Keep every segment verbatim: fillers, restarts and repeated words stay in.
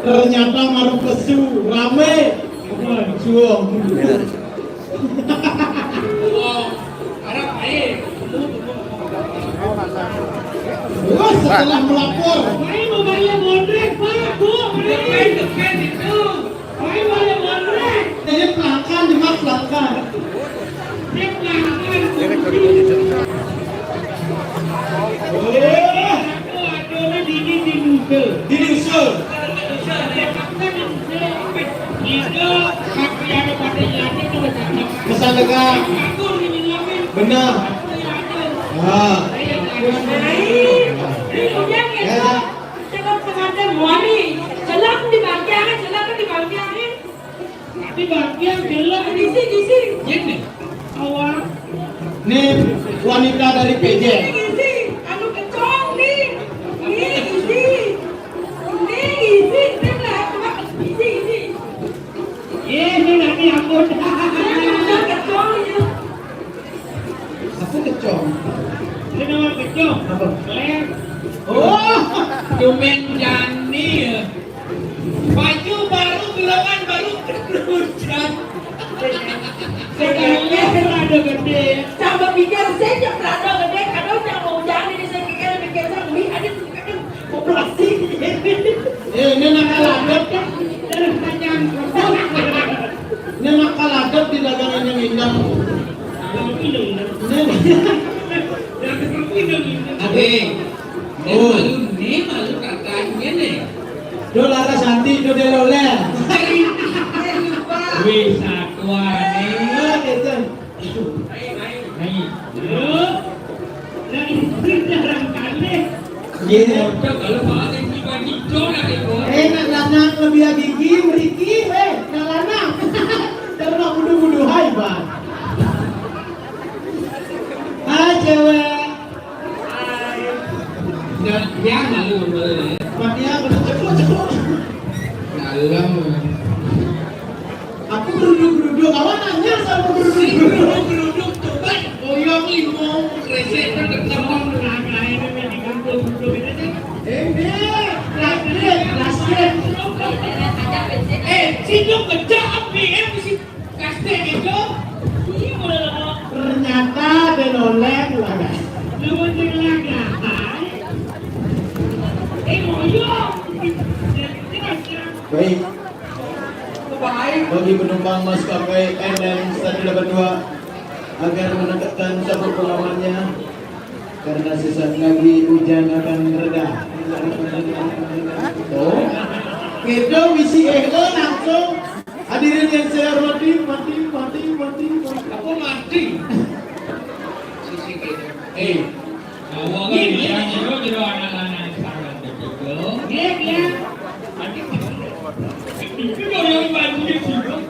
Ternyata marung pesu, rame. Juang. Wah, setelah melapor. Saya mau bayar mondrek, Pak, Bu, mondrek. Depan, depan itu. Saya mau bayar mondrek. Saya pelangkan, Mas, pelangkan. Saya pelangkan. Wah. Aku adonan ini di Nusa. Di Nusa. Pesan dekat. Benar. Ah. Ya. Cakap pengantin mari. Celak di bangkiang, celak di bangkiang. Tapi bangkiang celak. Isi, isi. Ini. Awak. Nih, wanita dari P J. Isi, isi. Anu kecong nih. Nih, isi. Nih, isi. Isi, isi. Iya, ini lagi ampun. Iya, benar, kecong, iya. Aku kecong. Ini nama kecong. Apa? Kler. Oh, tumben jani ya. Baju baru, belokan baru, kena hujan. Sekalinya rada gede. Coba pikir, saya cek rada gede, kadang cek mau hujan ini, saya pikir, pikir, saya beli aja. Populasi. Eh, ini nakal adep. Ini nakal adep di dagangan yang indah. Ini. Ade. Oh. Malu nih, malu katanya nih. Do Larasati, do Deloler. Wis satuane. Ah, gitu. Ayo, ayo. Ayo. Loh, lah itu jarang kali. Iya. Udah, kalau Pak Alex pribadi, coba deh, Bos. Eh, nak lanang lebih gigi, meriki, eh, nak lanang. Terus nak budu-budu, hai, Bang. Hai, cewek. Hai. Udah, ya, malu, malu, ya. Mati apa? Cekuk, cekuk. Dalam. Aku geruduk-geruduk, kawan nanya sama geruduk-geruduk. Geruduk-geruduk, coba goyang limo, kresek, tetep sama neraka ini, ini geruduk-geruduk ini, kan? Eh, dia, plastik, plastik. Eh, situ kejam, B M, si plastik itu. Iya, udah lama. Ternyata dia noleh, lah. Lu mau jelek, lah. Eh, mau yuk. Baik. Bagi penumpang maskapai N M satu delapan dua, agar mendekatkan sabuk pengamannya, karena sesaat lagi hujan akan reda. Oh, kita misi ego langsung. Hadirin yang saya hormati, mati, mati, mati, mati. Apa mati? Sisi kita. Eh, Bahwa kan bisa jero-jero anak lanang sareng begitu. Nggih, nggih. Itu yang banjir juga.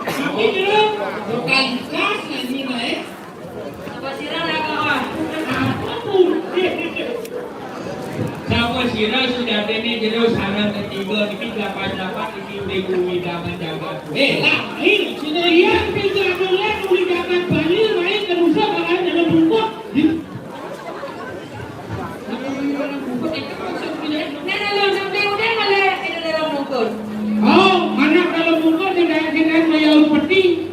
Tapi jero lokalitas nyanyi naik. Apa sira ra kawan? Apa pun? Sama sira sudah dene jero sareng ketiga niki dapat-dapat iki udah bumi dapat jagat. Eh, lah, ini sudah iya tiga bulan udah dapat Bali, main ke Nusa Tenggara dalam bungkuk. Nek dalam sampe udan malah nek dalam mungkur. Oh, anak dalam mungkur tidak tidak maya upeti.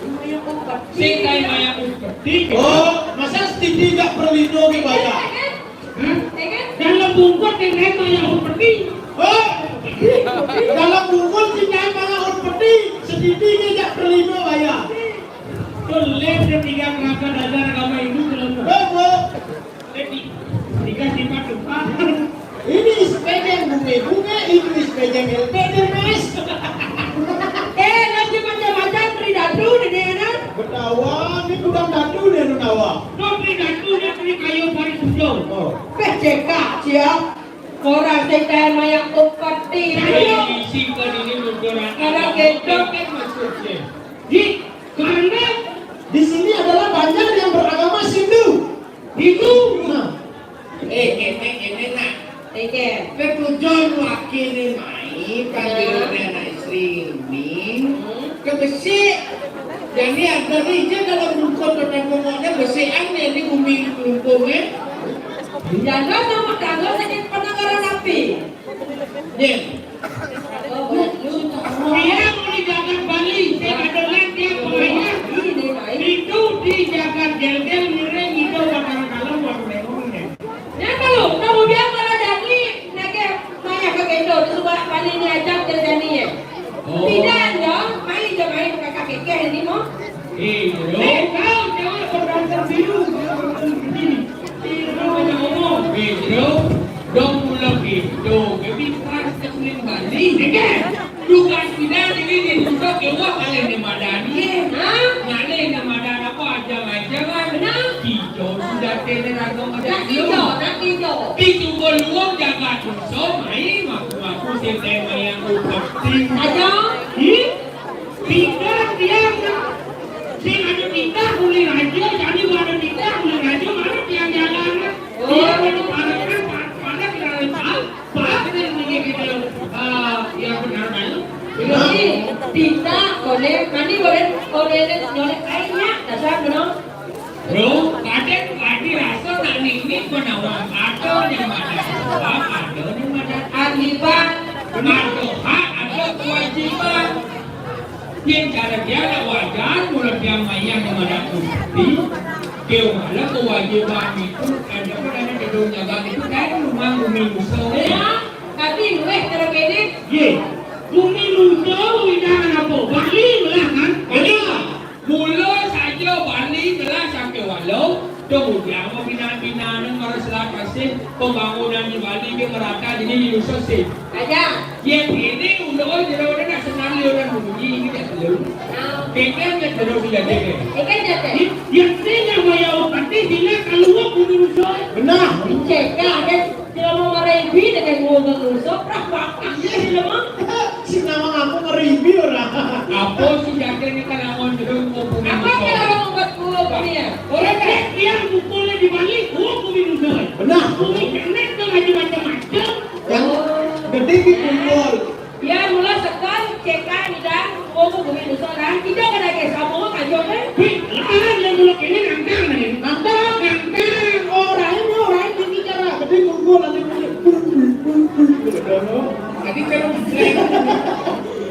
Maya upeti. Sing kae maya upeti. Oh, masa setiti gak perlu itu, Ki Baya? Hah? Dalam mungkur tidak maya upeti. Oh, dalam mungkur tidak maya upeti. Setiti gak perlu itu, Baya. Tuh, lihat dia tiga kerangka dasar agama Hindu dalam. Eh, Bu. Eh, di-, tiga sifat lupa. Ini sepeda bunga-bunga, ini sepeda L P D, Mas. Eh, nanti macam-macam, Tri Datu, di daerah. Betawa, ini bukan datu, dia Nunawa. Tuh, Tri Datu, dia Tri Kayu Parit Sujung. Oh. P C K, siap. Orang setan mayak upeti. Ayo. Isi kan ini mundur. Kalau gitu. Kan maksudnya. Di, karena di sini adalah banyak yang beragama Hindu. Hindu. Nah. Eh, kene, kene, nak. Oke. Ketujuan wakil ini mai, panggilan anak istri ini, hmm, ke besik. Jadi ada ni je dalam rukun kota pokoknya besikan ni di bumi lumpur, eh. Jaga sama jaga sakit pendengaran api. Nggih. Dia mau di jagat Bali, saya kadang dia pengayah itu di jagat Gelgel, Miring, Ido, Batang Kalong, Waru Lengong, ya. Nah, kalau kamu biar malah jadi, nake maya ke Indo, di sebelah Bali ini aja terjadi ya. Oh. Tidak, ya. Main je main, kakak kekeh ini mau. Eh, Bro. Eh, kau jangan berantem biru. Ini namanya ngomong. Eh, Bro. Dong mula gitu. Jadi pas ke kulit Bali. Dikit. Dukan tidak ini ditusuk ke wah, paling di madani. Ha? Ngalih di madani apa aja-aja kan? Benar. Hijau sudah kena ragu macam nak hijau, nak hijau. Di sumber luang jaga dosa, mai maku-maku sing mayang upeti. Aja. Hi? Pindah dia. Sing ada pindah boleh raja, jadi ada pindah boleh raja, mana yang jalan? Dia boleh panas kan, panas di dalam hal, panas di sini kita. Ah, ya benar kan? Jadi, pindah boleh, mandi boleh, boleh, boleh kayaknya, dasar benar. Bro, kadang tadi rasa nak nini penawar ada yang madan. Ada yang madan. Aliban. Ada hak, ada kewajiban. Yang cara dia nak wajar, mula dia mayang yang madan kusti. Dia malah kewajiban itu, ada pun ada gedung jaga itu, kan rumah bumi musuh. Ya, tapi luweh terkene. Ye, bumi musuh, udah apa? Bali lah kan? Bali. Mula saja Bali telah sampai walau, kemudian pembinaan-pembinaan yang harus telah kasih pembangunan di Bali dia merata jadi di Nusa Sih. Aja. Yang ini udah jero nak senang dia orang bunyi ini tak perlu. Nah. Kengkeng tak terus dia kengkeng. Kengkeng tak ada. Yang ini yang mau yang pasti sila kalau aku Nusa. Benar. Cek kan. Sila mau ngeribi dengan ngomong Nusa, prak bakal dia sila mau. Si nama aku ngeribi orang. Apa si jaga ni kan lawan jeruk kumpul. Apa kalau orang buat kulo punya? Orang dah yang kumpulnya di Bali, kulo kumpul Nusa. Benar. Kumpul internet tu macam-macam. Yang gede di kumpul. Ya, mula sekal, cekal, idan, kulo kumpul Nusa dan kita kan lagi sama aja kan? Wih, lahan yang mula kini nangkang ni. Nangkang, nangkang. Orang ini, orang ini bicara. Gede kumpul, nanti kumpul. Tadi kalau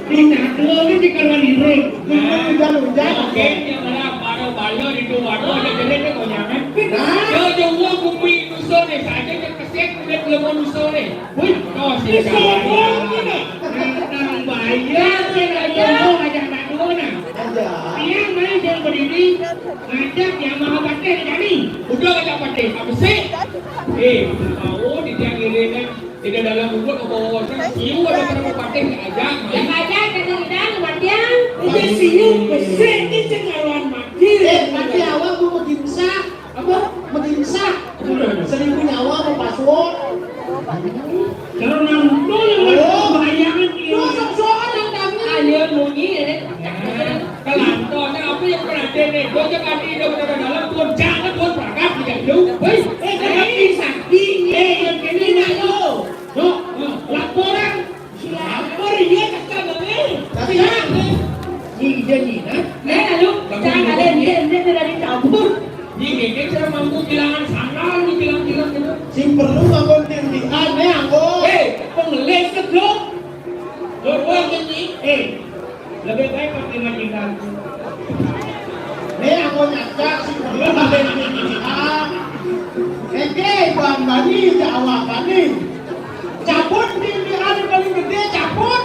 di Nadua ni di Karuan Irung. Hujan, hujan. Oke, yang mana para bala di tu warna, ada jelek ni kau jangan. Nah. Dia jauh bumi Nusa ni, saja dia kesek, dia belum Nusa ni. Wih, kau sih. Dia salah orang ni. Tentang bayar, saya nak jauh, ajak Nadua nah. Aja. Dia main jangan berdiri, ngajak yang maha pakai ni kami. Udah ajak pakai, apa sih? Eh, tahu di tiang ini kan. Tidak dalam mulut apa wawasan, siu ada pernah pakai diajak. Yang ajar kena lidang, matian. Itu siu besar ni cengaruan mati. Eh, mati awak mau begimsak. Apa? Begimsak. Seribu nyawa mau password. Kalau nang betul yang bayangan ini. Sok-sokan nang kami. Ayo, munyi, eh. Nah, kelantonya apa yang perhatian nih? Gua cakap di dalam dalam tuan jangan tuan berangkat di jauh. Hei, eh, jangan pisah. Ini yang kena nak lo. Yo, laporan. Lapor iya tekan ni. Tapi ni dia ni, ha? Eh, lalu jangan ada dia, dia sudah dicabut. Ni dia cara mampu kehilangan sandal ni, kehilangan kehilangan tu. Si perlu mampu tim di A ni aku. Eh, pengelis ke tu? Lupa ni. Eh, lebih baik pakai majikan. Ni aku nyata si perlu mampu tim di A. Oke, Bang Bani, Jawa Bani. Cabut ni, ni ada paling gede, cabut.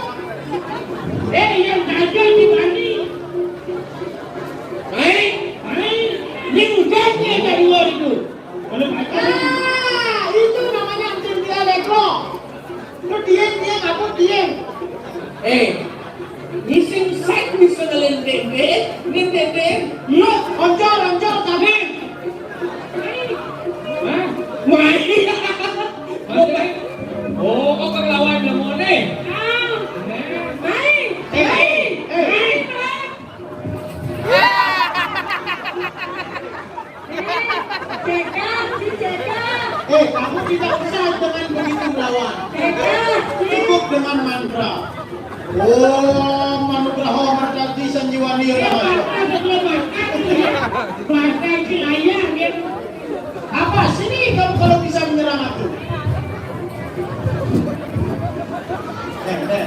Eh, yang tajam di Bani. Hai, hai. Ni hujan ni ada dua itu. Kalau macam ah, itu namanya anjing dia leko. Lu diem, diem, apa diem? Eh, ngising set bisa ngelin tempe, ngelin tempe. Yuk, oncor, oncor, cabut. Hah? Wah, iya. Maksudnya? Oh, kok perlawan lemone? Mai, mai, mai. Cekak, si cekak. Eh, kamu tidak usah dengan begitu melawan. Cekak, si. Cukup dengan mantra. Om Manugraho Martati Sanjiwani Rama. Bahkan si ayah dia. Apa sini kamu kalau bisa menyerah?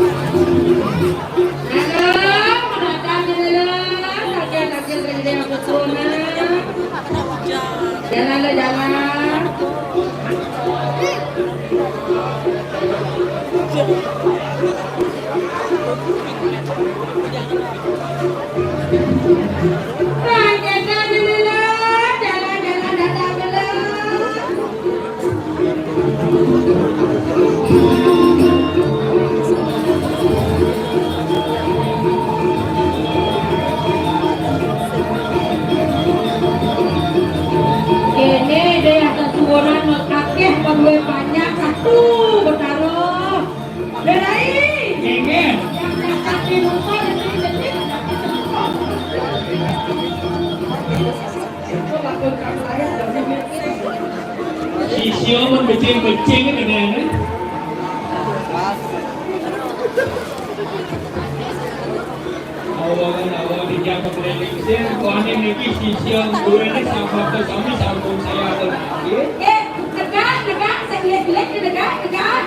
Halo, mendatang, halo. Lagi, lagi, lagi, aku turun, nah. Jalan, lah, jalan. Nah, jalan, jalan, jalan, jalan, datang, jalan. Kéné deh, ada suara kakéh, pegawai banyak, satu, Betara. Berai. Nggih. Yang kaki motor itu jadi. Sisya mun becing-becing kadang. Awangan awak dijak pengeliling sing, kuané niki sisya duwéné sahabat sami sampun saya kenali. Eh, tegak, tegak, sing lihat-lihat, tegak, tegak.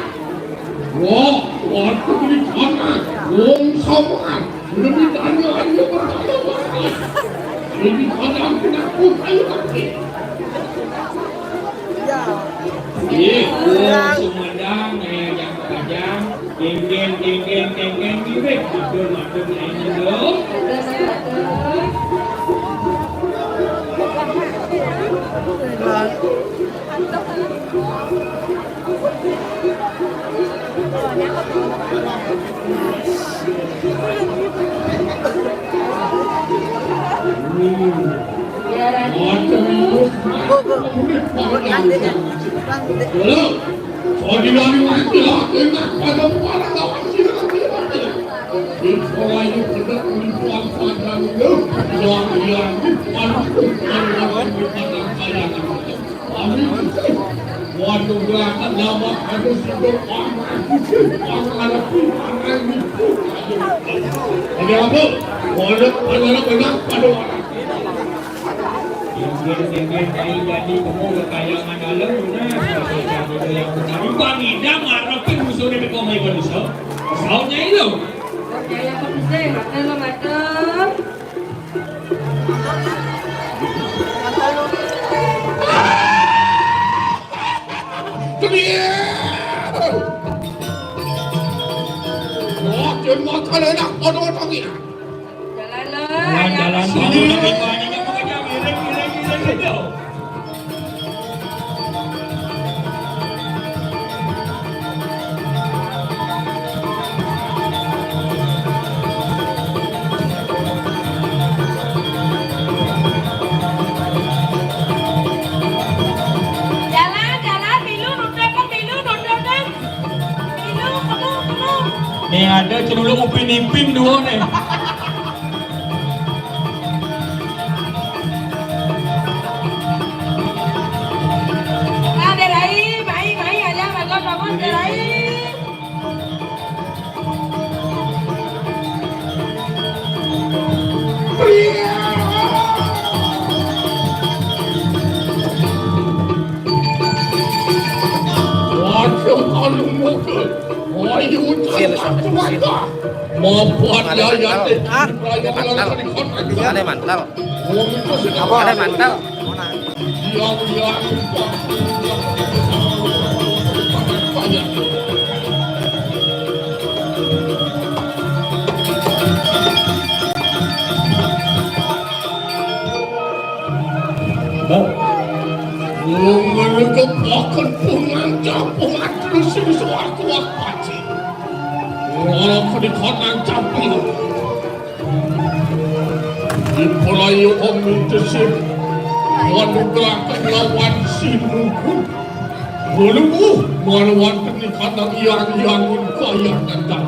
Wah, waktu ini panas. Wong sama. Lebih tanya aja pertama. Lebih pada aku kena pun ayo pakai. Iya, wong sumedang, eh, yang kajang, geng-geng, geng-geng, geng-geng, mirip. Matur, matur, nyai, dong. Waduh, Bu, Bu. Bu, nanti deh. Nanti. Halo. Waduh, gerakan lama ada sudah panas, panas, panas, panas. Ada apa? Waduh, ada apa? Ada apa? Yang dia tengah kai jadi temu kekayangan dalam guna, siapa yang guna. Bang Ida ngarepin musuhnya di komai manusia. Sautnya itu. Jaya Komsel, mata lo mata. Clear. Wah, dia makan enak, ada orang ni. Jalan lah. Jalan, jalan. Sini. Bangun, bangun, bangun, bangun, miring, miring, miring, miring. Jalan, jalan, milu, nunduk, milu, nunduk, milu, milu. Nih ada celuluk Upin Ipin dua nih. Nah, Dek Rai, mai, mai, aja, bagus, bagus, Dek Rai. Waduh, kalau mungkin. Wah, iya, udah. Sini, sini, sini. Ada mantel. Ada mantel. Apa ada mantel? Wong ngene kok bakal pungan campuran terus sing suwarga pati. Ora kedikonan campur. Dipulayu Om Mintesip. Waduh gerakan lawan si Nukun. Waduh, uh, malah wonten di kandang yang-yangun kaya nendang.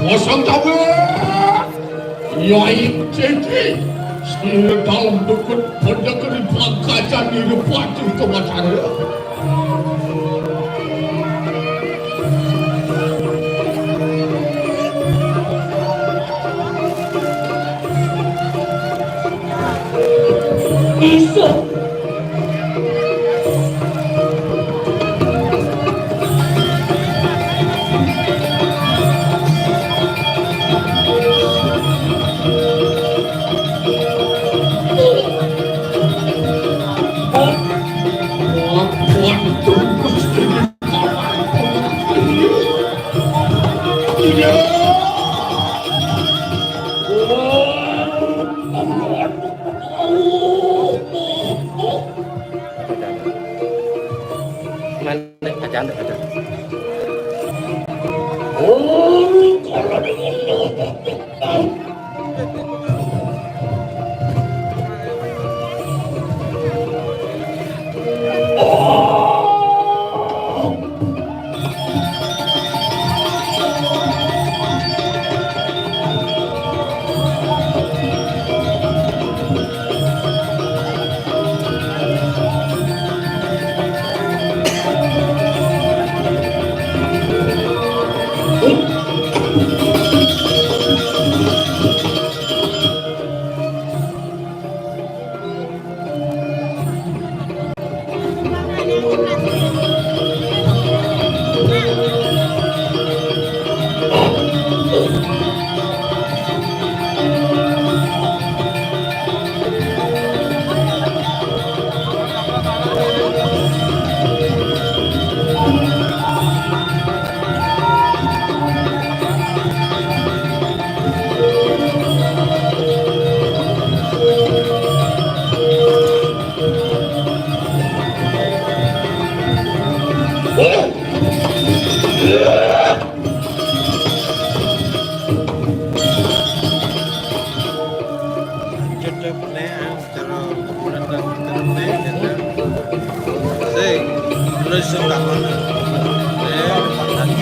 Kosong kabeh. Yai Cece. Sira dalam dukun pada keri pangkajan di depan itu, Mas Arya. Bisa. Mana aja, ada, ada.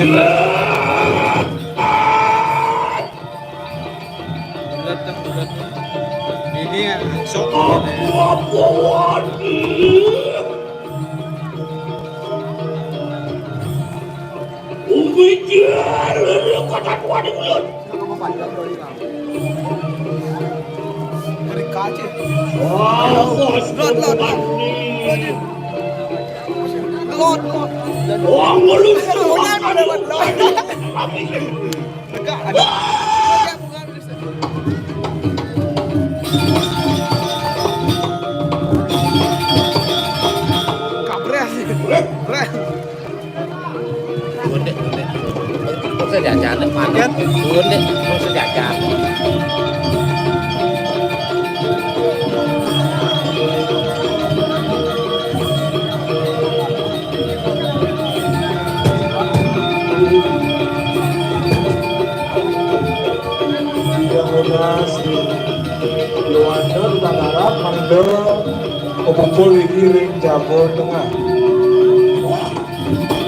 Bulat kan, bulat. Ini ya, sok. Umbi dia, kata Tuhan di mulut. Dari kaca. Oh, bos, lot, lot, lot. Lot, lot. Wah, ngeluh. Enggak, ada. Kabres. Kabres. Bundek, bundek. Kok sejajar, Nek, mana? Bundek, kok sejajar. Yang udah si Yowanto di Tangerang, Mangda, kumpul iki ring Jaba Tengah.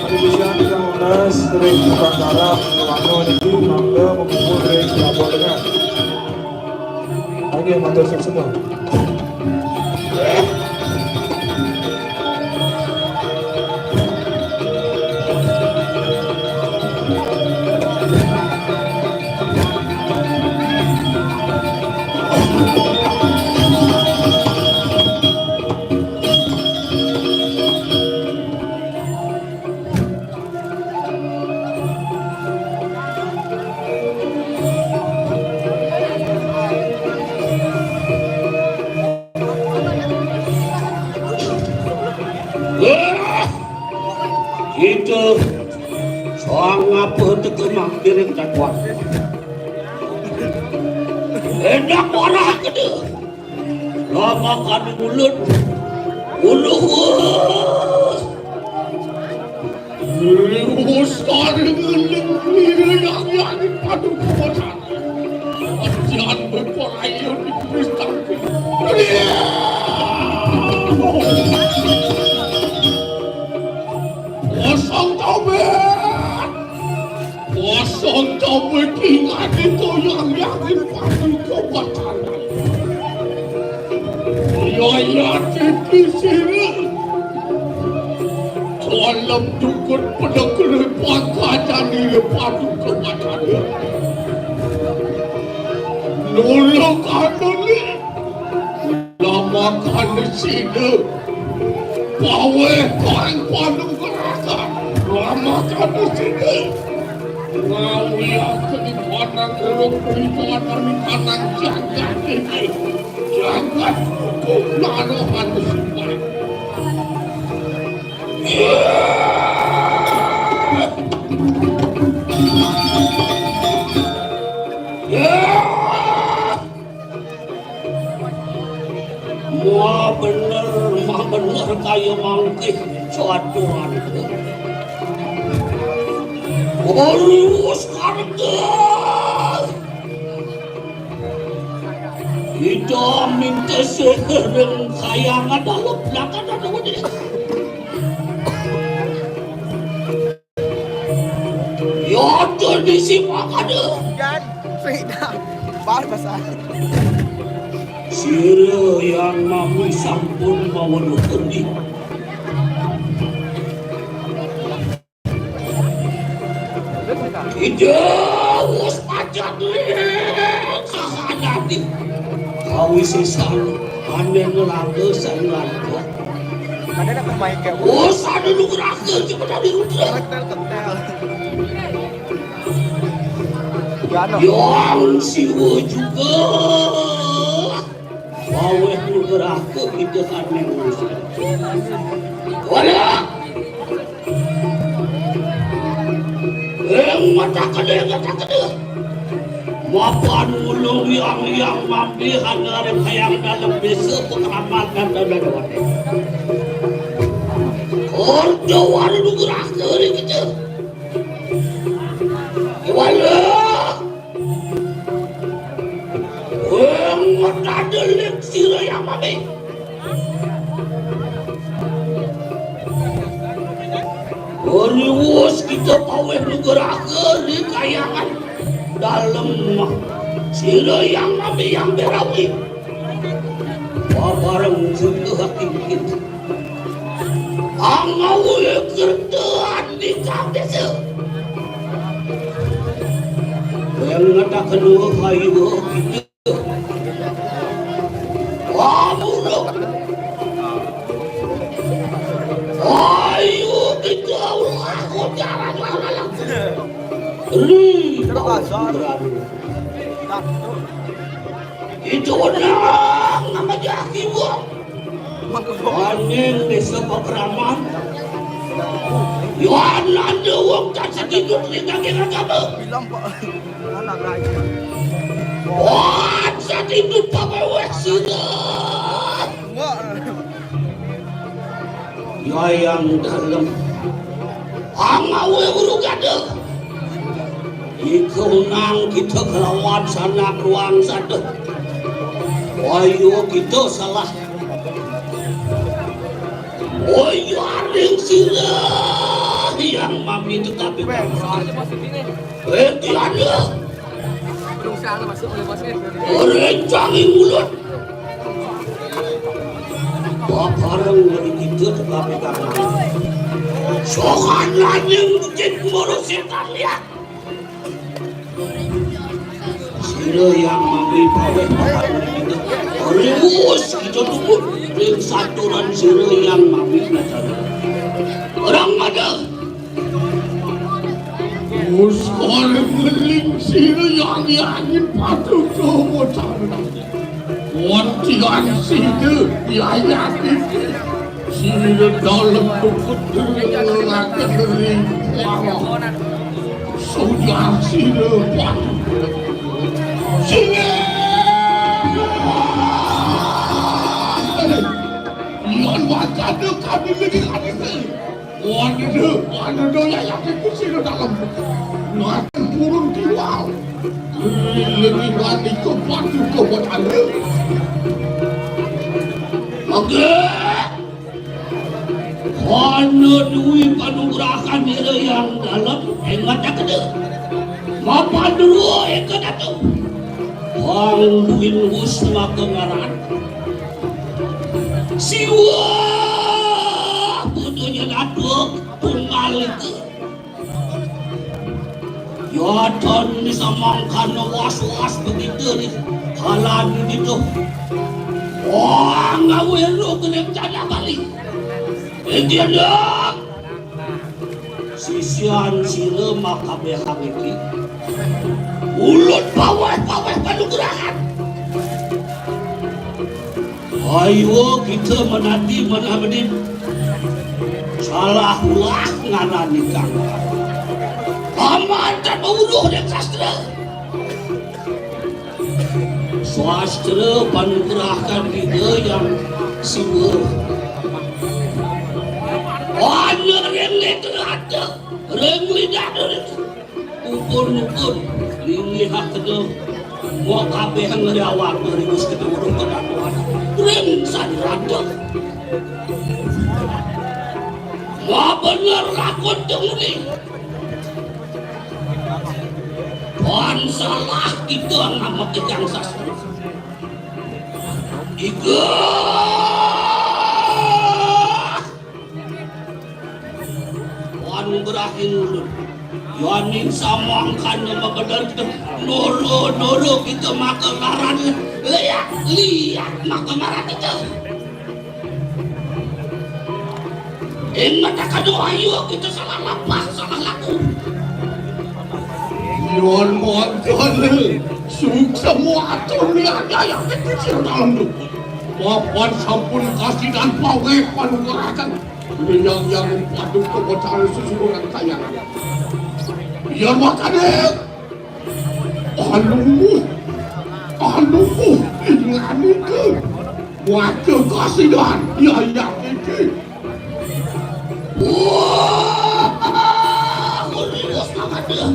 Adi bisa kita unas ring Tangerang, Yowanto niki mangga kumpul ring Jaba Tengah. Oke, matur suksma. Wah, itu soang apa teka mangkiring tatuan. Enak orang kena. Lama kami mulut. Ulu. Ulu. Usah dengerin yang yang padu kuasa. Jangan berpelayan di Kristen. Kosong tobat. Kosong tobat, ingat itu yang yakin pasti tobat. Yaya titi sini. Dalam dukun pedekere pangkajan ini padu tobat. Nulung kanuli. Lamakan sida. Paweh paring panugrahan. Lamakan sida. Ngawiaken panang urung panang jagat iki. Jagat hukum narohan simpan. Wah, bener, mah bener kaya mangkih satuan. Urus karga. Ida minta sehering kayangan dalam belakang ada wadah. Yoto di sipakan. Yan, Frida. Bar besar. Sira yang mami sampun maweruh kendi. Ida wis pacak kahadati. Kawisésan ané ngraga sang ngraga. Ada nak main kayak Wis ada nu ngraga cepet ada rudra. Ketel-ketel. Yang Siwa juga. Paweh nugraha kita sané ngusir. Wala! Eh, mata kedé, mata kedé. Mapan ngulung yang yang mampi hanare kayang dalam desa pengamal dan dalam wadah. Ordo waru nugraha dari kita. Wala! Wong ngetadelik sira yang mami. Riwus kita pawéh nugraha ri kahyangan dalem mah. Sira yang mami yang berawi. Pabareng sungguh hakim kita. Angawé kertaan di kabéh. Yang ngatakan dua kayu kita. Wah, buruk. Ayo kita ulah kocaran lalang. Ri, kita nang nama jaki wong. Aning desa pakraman. Yohanan wong tak sedidut ning daging agama. Wah, satu itu pawéwéh sira. Yayang dalem. Angawé urugada. Iku nang kita kelawan sanak ruang sada. Wayu kita salah. Wayu aring sira yang mami tetapi. Eh, Tiana. Rencangin mulut. Babareng dari kita tetapi karena sokan laning bukit moro setan lihat. Sira yang mami pawéh babareng dari kita. Riwus kita tunggu. Ring saturan sira yang mami nacara. Orang mana? Muskol ngeling sira yang yangin patuh bocah. Wantian sida yayat iki. Sira dalem tukut ngelaken ring warah. Sujak sira patuh. Sini. Yon wakada kami lagi kami. Waduh, waduh, ya, ya, itu sih lo dalam. Ngaten purun kiwau. Lebih mati ke batu ke botane. Oke. Kono duwi panugrahan ira yang dalam, engat akede. Mapan dulu eka datu. Wang buin hus maka ngaran. Siwa butuhnya datu tunggal itu. Yadon bisa mangkana was-was begitu nih. Halan gitu. Wah, ngawe lu kena jana balik. Iki nduk. Sisian sira makabehang iki. Ulut paweh-paweh panugrahan. Ayo kita menanti menamedin. Salah ulah ngaran nikah. Paman tak mauruh dan sastra. Sastra panugrahan kita yang siwa. Wana reng netra ada, reng lidah duri. Ukur-ukur, linggih hakena. Mua kabeh ngeriawang ngerius kita urung kedakuan. Reng sani rada. Mua bener lakon temuni. Pan salah kita ngamek ikang sastra. Iga. Pan berakhir ulun. Yaning samangkan nama bener kita. Noro-noro kita maka ngaran. Lihat, lihat maka ngaran kita. Ingat akan doa, ayo kita salah lapah, salah laku. Yon monton sukses muatur niatnya yang kecil dalam tu. Papan sampun kasih dan pawai panugrahan. Yang yang patut kebetulan sesuruhan kayangan. Yon makanya. Aluh, aluh, inganika. Waca kasidan, yayang iki. Wah, kurius banget ya.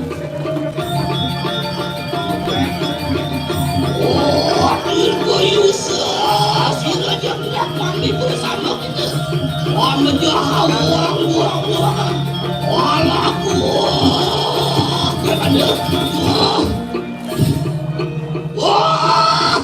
Wah, Dirgo Yusuf, sira aja melihat mami bersama kita. Wah, menjahau, wah, wah, wah. Alaku. Wah.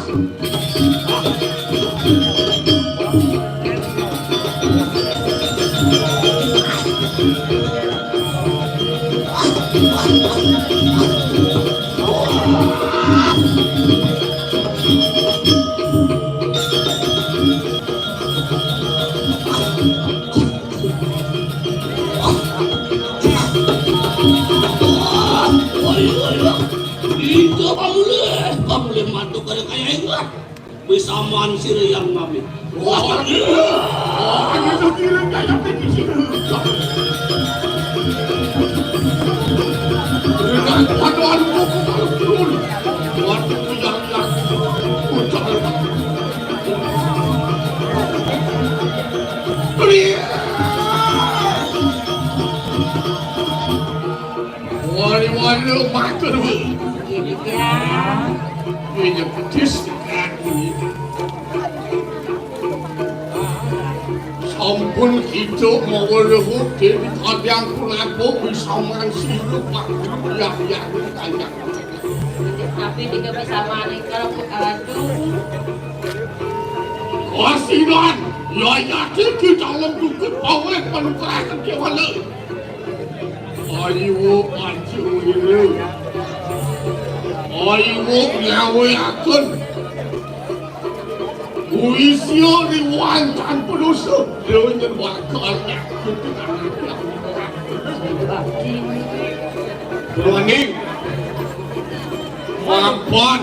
Ida pamulih, pamulih mantuk kaya kaya ingat. Bisaman sira yang mami. Wah, iya. Wah, iya, iya, iya, iya, iya. Dengan paduan buku kalau turun. Waduh, yang, yang. Ucap. Beli. Wali-wali matur. Iya. Iya, pedes. Sampun kita maweruh dening kadang kulapuk bisa mansilu Pak Guru, ya, ya, ya. Tapi tiga bersama nih kalau aduh. Kasihan, ya, ya, kita dalam dukut pawai penukaran kewala. Ayo, ayo, ayo. Ayo, ngawe akun. Puisi riwan tanpa dosa. Dia nyen bakal. Berani. Mapan.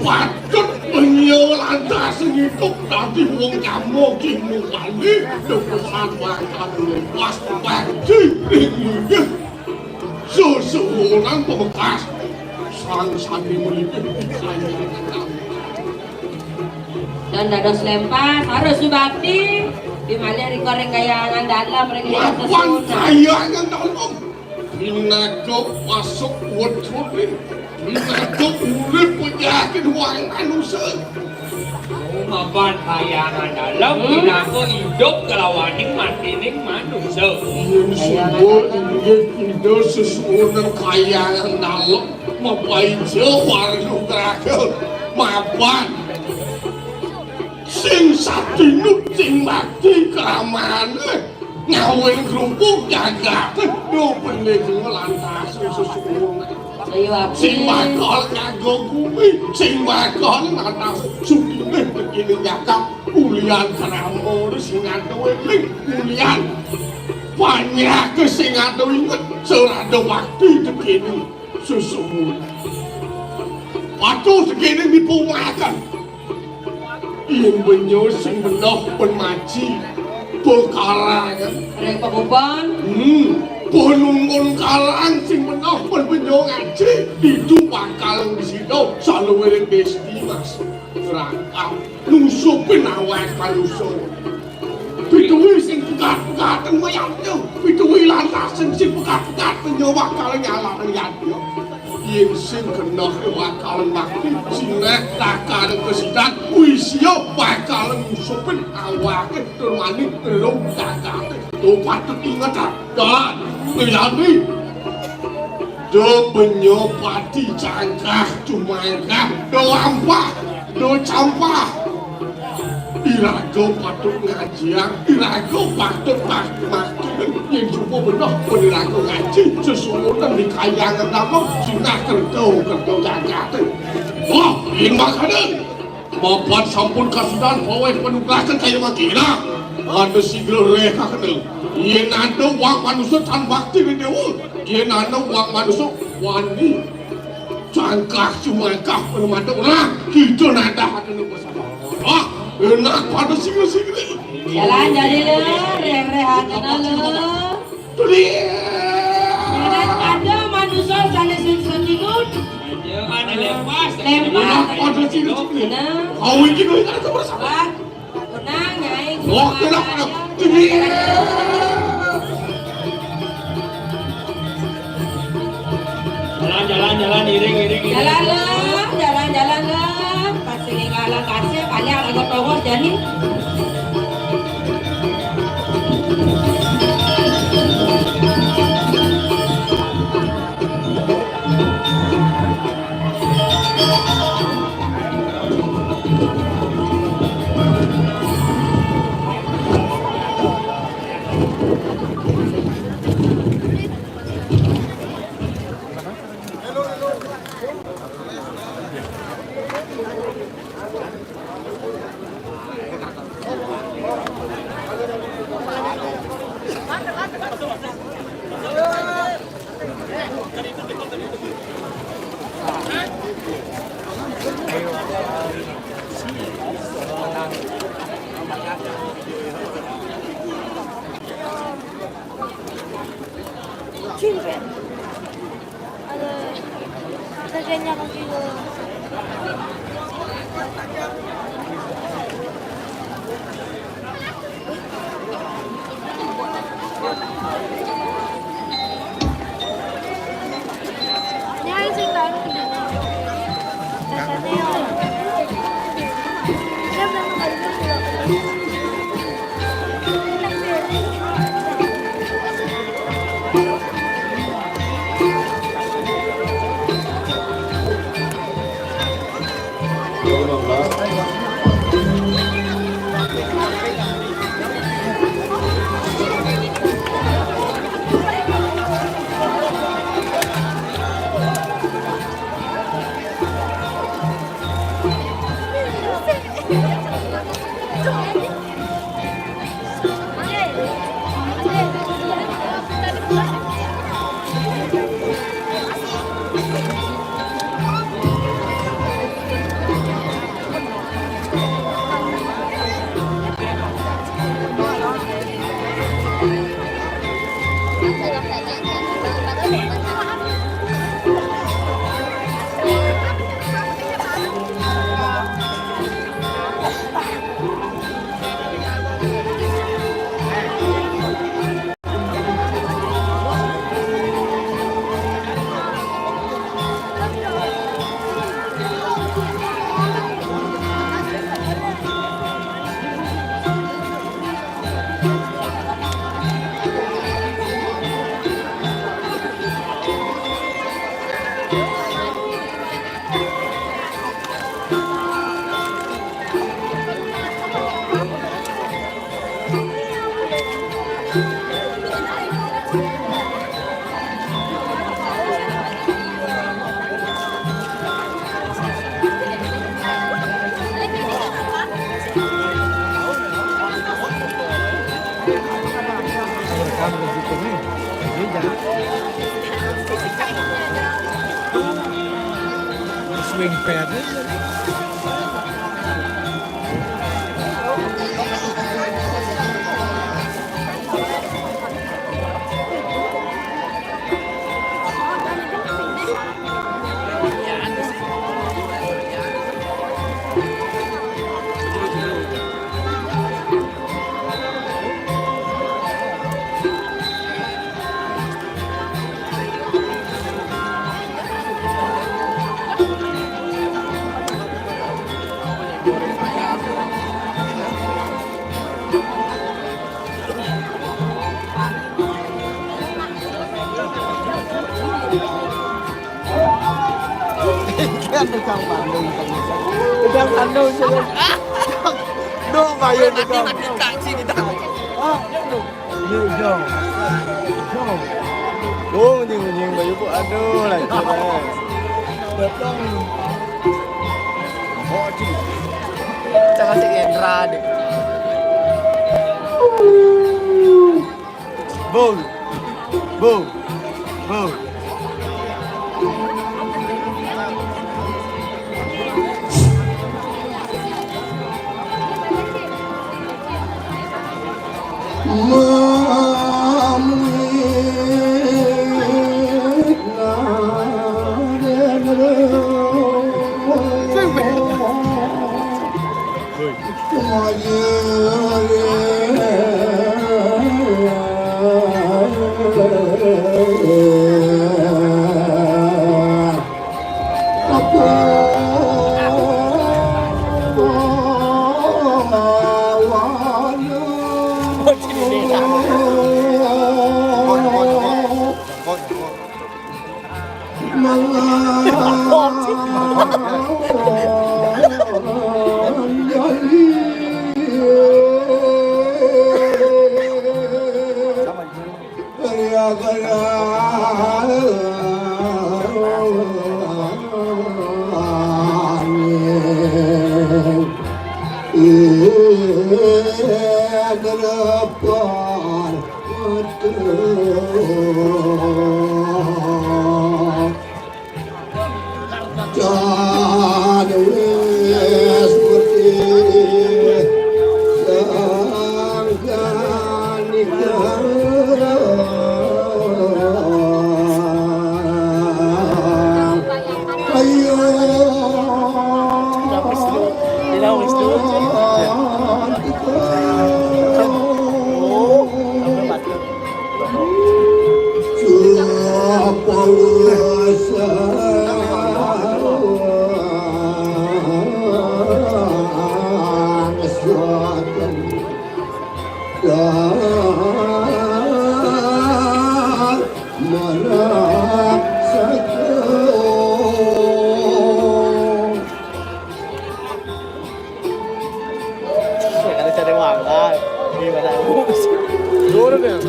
Patut penyo lantas ngidup dadi wong kamu kini kali. Depesan bakal lepas. Badi. Seseorang pemekas. Sang sandi melipir. Dan dados lempas harus subakti di malih rika ring kayangan dalem ring Lawan kayangan dalem. Pinaka pasuk wedhune. Pinaka urip penyakit wong manusa. Mapan kayangan dalem pinaka idup kelawaning matining manusa. Yen suba inggih Ida sesuunan kayangan dalem. Mapaija warna graga mapan. Sing satinut sing mati kramane ngawin kerupuk jagat. Duh, pendek lantas sesuunan. Ayo, Abi. Sing bakal nganggo gumi, sing bakal lantas sugih tekene jagat. Ulian krama sing ngadowe ning ulian. Banyak sing ngadowe inget serada waktu tekene. Susuwun. Patuh segene dipungaken. Yen benyo sing menoh pun maji. Pekarangan. Rek pakuban. Hmm. Penunggun karang sing menoh pun benyo ngaji. Itu bakal di situ. Saluwere besti, Mas. Rangkap. Nusupin awak manusa. Pituwi sing pegat-pegatan mayatnya. Pituwi lantasan sing pegat-pegatan nyawa kala nyalahne yadnya. Yen sing genah bakal mati, sinah takane kesidan, wisia bakal ngusupin awake tur mani telung takate. To patut inget, ah. Dalan, Yadi. Do benyo pati cangkah cumangkah, do ampah, do campah. Iraga patut ngajiang, iraga patut mak-, matur yen suba beneh pun iraga ngaji sesuunan di kayangan dalem sinah kerta, kerta jagate. Wah, yen makanan. Mapan sampun kasidan paweh panugrahan kaya mangkena. Ada sigra reh kakena. Yen ada wong manusa tan bakti ring dewa. Yen ana wong manusa wani cangkah cumangkah permata orang, kita nadah atene bersama. Ah, enak pada singa-singa. Jalan jari le, reh-reh atene le. Tulis. Ada manusia saling sing setinut. Ada lepas. Lepas. Enak pada singa-singa. Benar. Kau ini kau ingat ke bersama. Tenang, Nyai. Oh, tenang, tenang. Jalan, jalan, jalan, iring, iring, iring. Jalan lah, jalan, jalan lah. Pas sing ngalang kasih, paling ada tongos jani. Kerjanya kaki gue. Ini aja sih, Bang. Dasarnya ya. Dia belum kali itu. Swing pad. Kan tukang Bandung, tukang Bandung, sudah. Duh, bayu tukang. Mati, mati, tak, sini, tak. Ah, duh. Ini jauh. Jauh. Oh, anjing, anjing, bayu, Bu. Aduh, lagi, eh. Datang. Oh, anjing. Jangan si Indra deh. Bung. Bung. Bung. Kalau cari uang lah, di mana? Dulu kan?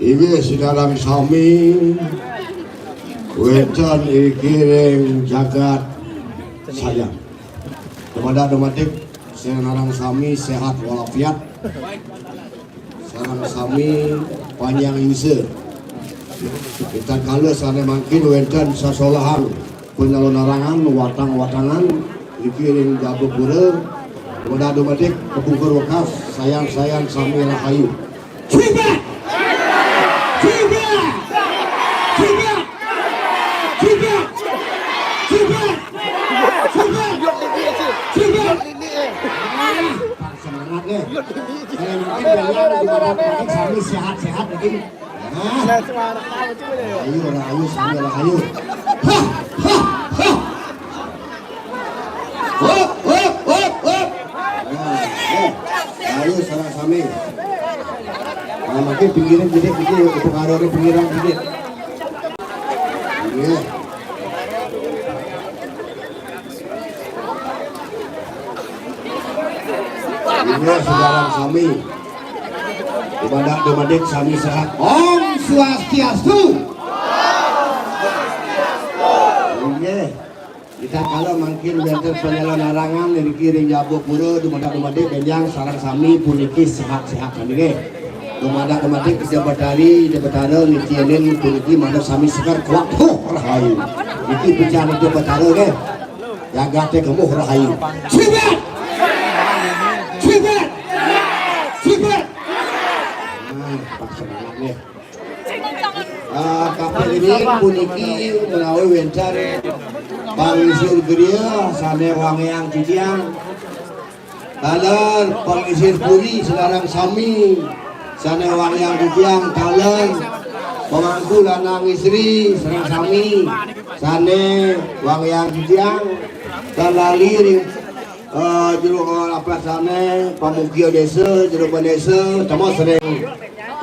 Inggih, sinareng sami wénten ing kiring jagat sayang. Dumadak dumadik sinareng sami séhat walafiat. Sareng sami panjang yuswa. Ritatkala sané mangkin wénten sasolahan panyalonarangan watang-watangan niki ring Jabagura, dumadak dumadik kapungkur wekas sayan-sayan sami rahayu. Cibak! Cibak! Cibak! Cibak! Cibak! Cibak! Cibak! Semangat nih. Kalau mungkin kalian juga dapat sami sehat-sehat mungkin. Nah. Ayo, ayo, sami lah, ayo. Hah, hah, hah. Hop, hop, hop, hop. Nah, eh. Ayo, sareng sami. Nah, makin pinggiran gede, gede, untuk arah pinggiran gede. Iya. Iya, saudara sami. Dumadak dumadik sami sehat. Om Swastiastu. Inggih. Ritatkala mangkin wénten panyalonarangan niki ring Jabagura, dumadak dumadik bénjang sareng sami puniki sehat-sehat sami nggih. Dumadak dumadik Ida Betari, Ida Betara nitinin puniki manut sami seger kuat. Huh, rahayu. Niki pican Ida Betara nggih. Jagaté gemuh rahayu. Sibet! Sibet! Sibet! Nah, pas semangat nggih. Ah, kaping ring puniki menawi wénten panglingsir griya sané wangiang titiang. Taler panglingsir puri sareng sami sané wangiang titiang, taler pamangku lanang istri sareng sami sané wangiang titiang, tan lali ring, eh, jero, eh, apa sané pamugia désa, jero désa, tama sering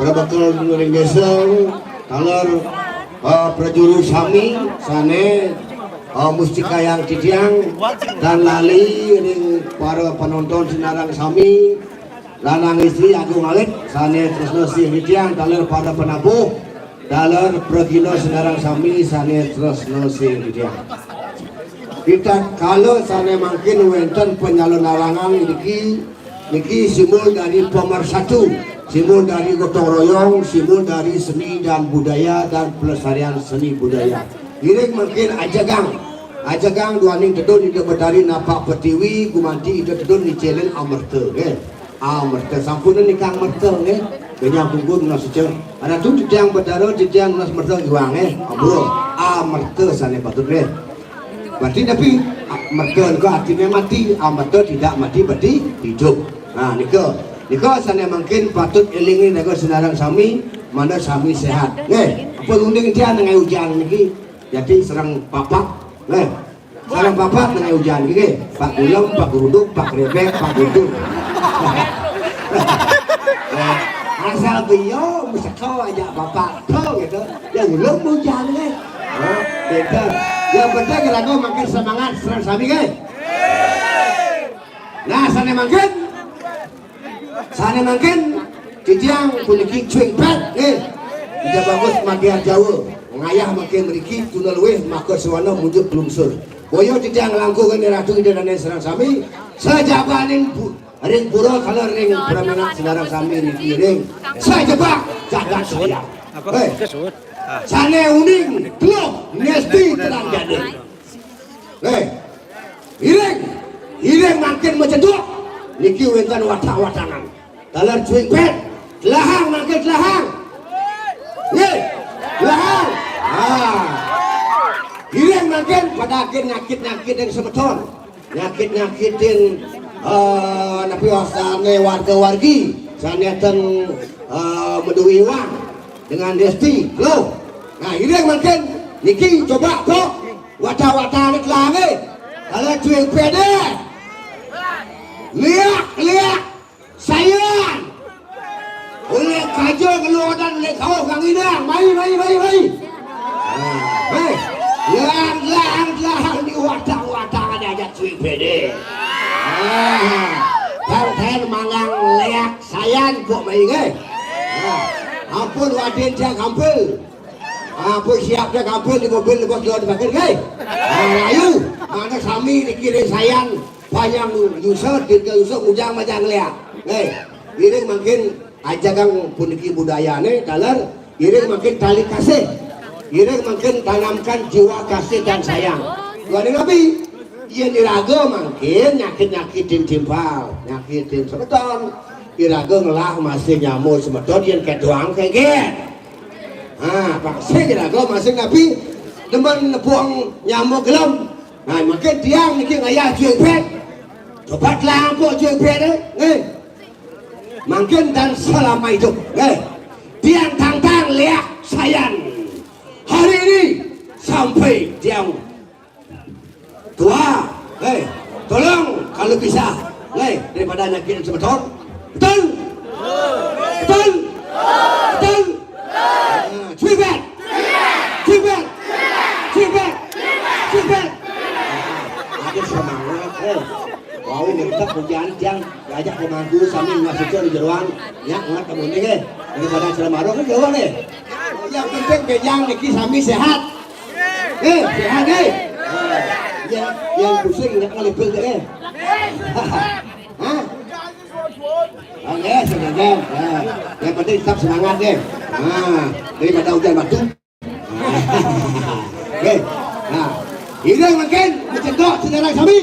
Para bakal nuring désa, taler, eh, prajuru sami sané, eh, mustikayang titiang, tan lali ring para panonton sinareng sami, lanang istri agung alit sané tresna sih titiang, taler para penabuh, taler pragina sinareng sami sané tresna sih titiang. Ritatkala sané mangkin wénten panyalonarangan niki, niki simbol dari pemersatu, simbol dari gotong royong, simbol dari seni dan budaya dan pelestarian seni budaya. Ngiring mangkin ajegang, ajegang duaning tedun Ida Betari napak pertiwi, gumanti Ida tedun nicilin amerta, nggih. Amerta sampun nika amerta, nggih. Kenyang pungkur menawi suci. Ada tu titiang Betara, titiang menawi amerta iwang, nggih. Ampura. Amerta sané patut, nggih. Berarti tapi, ah, merta nika artinya mati, ah, merta tidak mati berarti hidup. Nah, nika, nika sané mangkin patut élingi nika sinareng sami, mangda sami séhat. Nggih, ampun uning tiang ngaé ujan niki. Jadi sareng papat, nggih. Sareng papat ngaé ujan niki, nggih. Pak Gulem, Pak Geruduk, Pak Krebek, Pak Guntur. Nah, asal beliau meseka aja bapak tuh gitu. Yang belum hujan, nggih. Oh, gitu. Yang penting lagu makin semangat, sareng sami, nggih. Nah, sané mangkin. Sané mangkin titiang puniki cuing pet, nggih. Ida Bagus Matiar Jawa. Ngayah mangkin mriki tuna luwih maka swana munjuk pelungsur. Boya titiang langkung nggih Ratu Ida Dané sareng sami. Sajabaning bu-, Ring pura kala ring permenat sembarang sami niki ring. Saya jebak jagat saya. Hei. Sane uning teluk ngesti terang jadi. Hei. Iring. Iring mangkin maceduk. Niki wenten watak-watangan. Taler cuing pet. Telahang mangkin telahang. Nggih. Telahang. Ah. Iring mangkin pada akhir nyakit-nyakitin semeton. Nyakit-nyakitin, eh, napi wasane warga-wargi, sane ten, eh, medui wang dengan desti. Halo. Nah, iring mangkin niki coba kok wata-wata alit lange. Kalau cuing pede. Liak, liak. Sayan. Oleh kaja ngeluaran oleh kau kang inang. Mai, mai, mai, mai. Ah, hei. Lang, lang, lang di watang-watang ada aja cuy pede. Ah, kang ten mangang leak sayan kok mai ngai. Ah, ampun wadin dia kampil. Ampun siap dia kampil di mobil di bos lewat bakar ngai. Ah, ayo. Mana sami dikirim sayan. Panjang Yusuf, Dirga Yusuf, Ujang Majang Lea. Hei, ini mungkin aja kang puniki budayane, taler, ini mungkin tali kasih. Ini mungkin tanamkan jiwa kasih dan sayang. Tuhan Nabi, iya niraga mungkin nyakit-nyakitin timpal, nyakitin semeton. Iraga ngelah masih nyamuk semeton, yang ketuang kegit. Ha, pasti iraga masih napi demen nepuang nyamuk gelem. Nah, mungkin tiang niki ngayah cuy pet. Coba lampuk cuy pet, eh. Nggih. Mungkin dan selama itu, nggih. Tiang tantang liak sayan. Hari ini sampai tiang tua, hei, tolong kalau bisa, hei, daripada nyakitin semeton. Betul? Betul? Betul? Ah, cuy pet. Cuy pet. Cuy pet. Cuy pet. Ah, ada semangat, eh. Wau ngetek hujan tiang ajak pemangku sambil masuk ke jeroan. Ya, ngat kamu ni, eh. Daripada ceramah roh kan jauh ni. Yang penting bejang niki sami sehat. Eh, sehat, eh. Ah, yang, yang pusing nak ngalipil je, eh. Hah? Oke, semangat. Nah, yang penting tetap semangat deh. Nah, daripada hujan batu. Oke. Nah, ini mungkin mencetok saudara kami.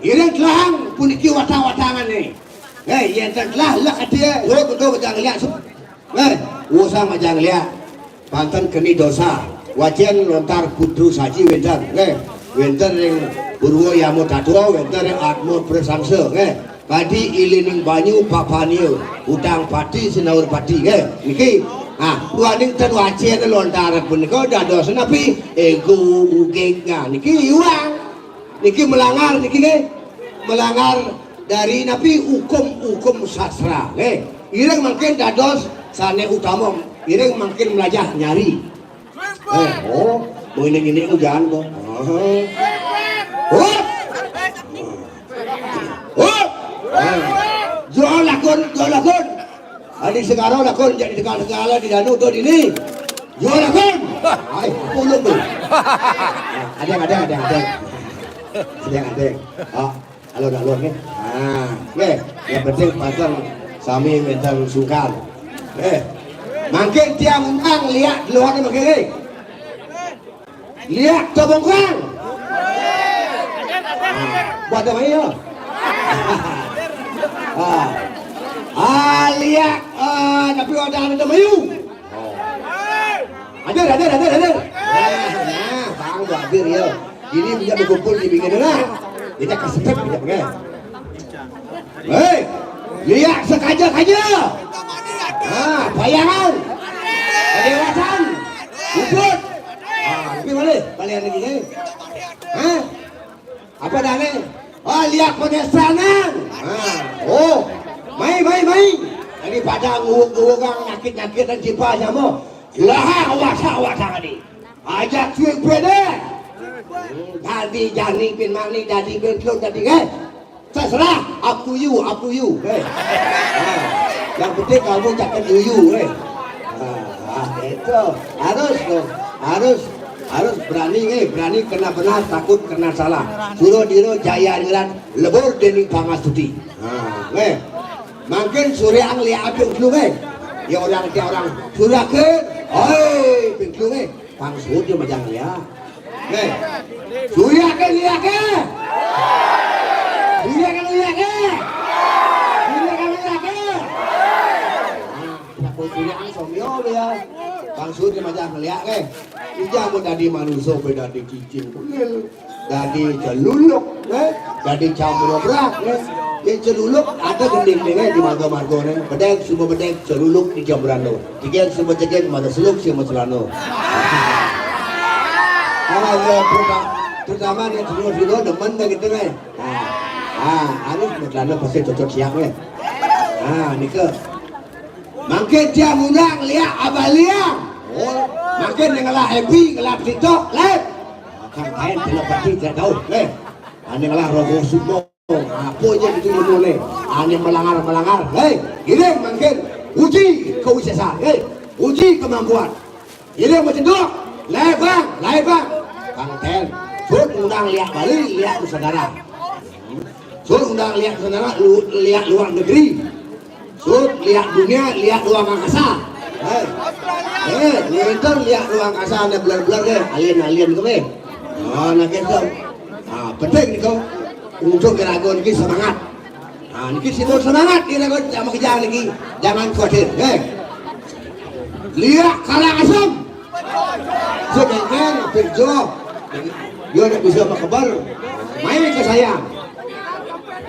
Ini telah puniki watang-watangan nih. Eh, yang telah lah dia, lo betul betul lihat. Nggih, wusang majang liak. Panten keni dosa. Wacen lontar putru saji wenten. Nggih, wenten ring purwa yama tatwa, wenten ring atma prasangsa. Nggih, kadi ilining banyu papania, utang pati sinaur pati. Nggih, niki. Ah, duaning ten wacen lontar punika dados napi? Ego ugik. Nah, niki iwang. Niki melanggar niki nggih. Melanggar dari napi hukum-hukum sastra nggih. Iring mangkin dados sane utama, iring mangkin melajah nyari. Eh, oh, mau ini ini ujan kok. Oh. Oh. Oh. Jual lakon, jual lakon. Adi segara lakon jadi tegal segala di danu tu dini. Jual lakon. Ai, pulung tu. Ada, ada, ada, ada. Ada, ada. Ah, alur-alur ni. Ah, okey. Yang penting pasang sami mental sungkan. Eh, mangkin tiang undang liak di luar ni mangkin ni. Liak tobongkang. Buat apa ya? Ah. Ah, liak, ah, tapi ada ada mayu. Hadir, hadir, hadir, hadir. Nah, nah, bang, gua hadir ya. Ini bisa berkumpul di bikin lah. Kita kasih kita pakai. Hei, liak sekaja-kaja. Ah, payangan. Kedewatan. Ubud. Ah, tapi mana? Kalian lagi ni. Hah? Apa dah ni? Oh, liak penesangan. Ah, oh. Mai, mai, mai. Daripada ngurung-ngurung nyakit-nyakit dan jipa sama. Lah, awak, awak tangan ni. Ajak cuy pede. Jadi jani bin mani, jadi bin telur, jadi eh. Terserah, up to you, up to you. Eh. Ah. Yang penting kamu cakap yuyu, eh. Ah, ah, itu harus tu, harus Harus berani, nggih, berani kena benar, takut kena salah. Sura dira jaya ningrat, lebur dening pangastuti. Ha, nggih. Mangkin Surya ngliak apik dulu, nggih. Ya orang, ya orang. Surya ke, oi, ping dulu, nggih. Pang suud ya majang liak. Nggih. Surya ke, liak ke. Surya ke, liak ke. Surya ke, liak ke. Nah, Surya somyo ya. Pang suud ya majang liak, nggih. Ija mun dadi manusa, be dadi cicing kuil, dadi celuluk, eh, dadi campur obrak, eh. Ye celuluk ada gending deh, eh, di marga-marga, eh. Bedek, semua bedek, celuluk di jamburan tu. Tiga semua tiga, mata seluk, semua celana. Ah, ya, terutama, terutama dia celuluk dulu, demen dah gitu, eh. Ah, ah, harus celana pasti cocok siap, eh. Ah, ni ke. Mangkin tiang undang liak abaliang. Oh, mangkin ngelah F B, ngelah TikTok, live. Makan kain, telepati, tidak tahu, live. Ane ngelah rogo sumo. Apa aja gitu ilmu ni. Ane melanggar-melanggar. Hei, giring mangkin. Uji kewisesan. Hei, uji kemampuan. Giring bercenduk. Live, Bang. Live, Bang. Bang Ten. Sud undang liak Bali, liak nusantara. Sud undang liak nusantara, lu, liak luar negeri. Sud liak dunia, liak ruang angkasa. Eh, eh, nonton liak ruang angkasa, ada bulan-bulan deh, alien-alien ke, eh. Oh, nak gitu. Ah, penting nih kau. Untuk gerakan lagi semangat. Ah, niki simbol semangat, gerakan sama kerja lagi. Jangan khawatir, eh. Liak Karangasem. Sedangkan kerja, dia nak bisa berkebar. Main ke saya.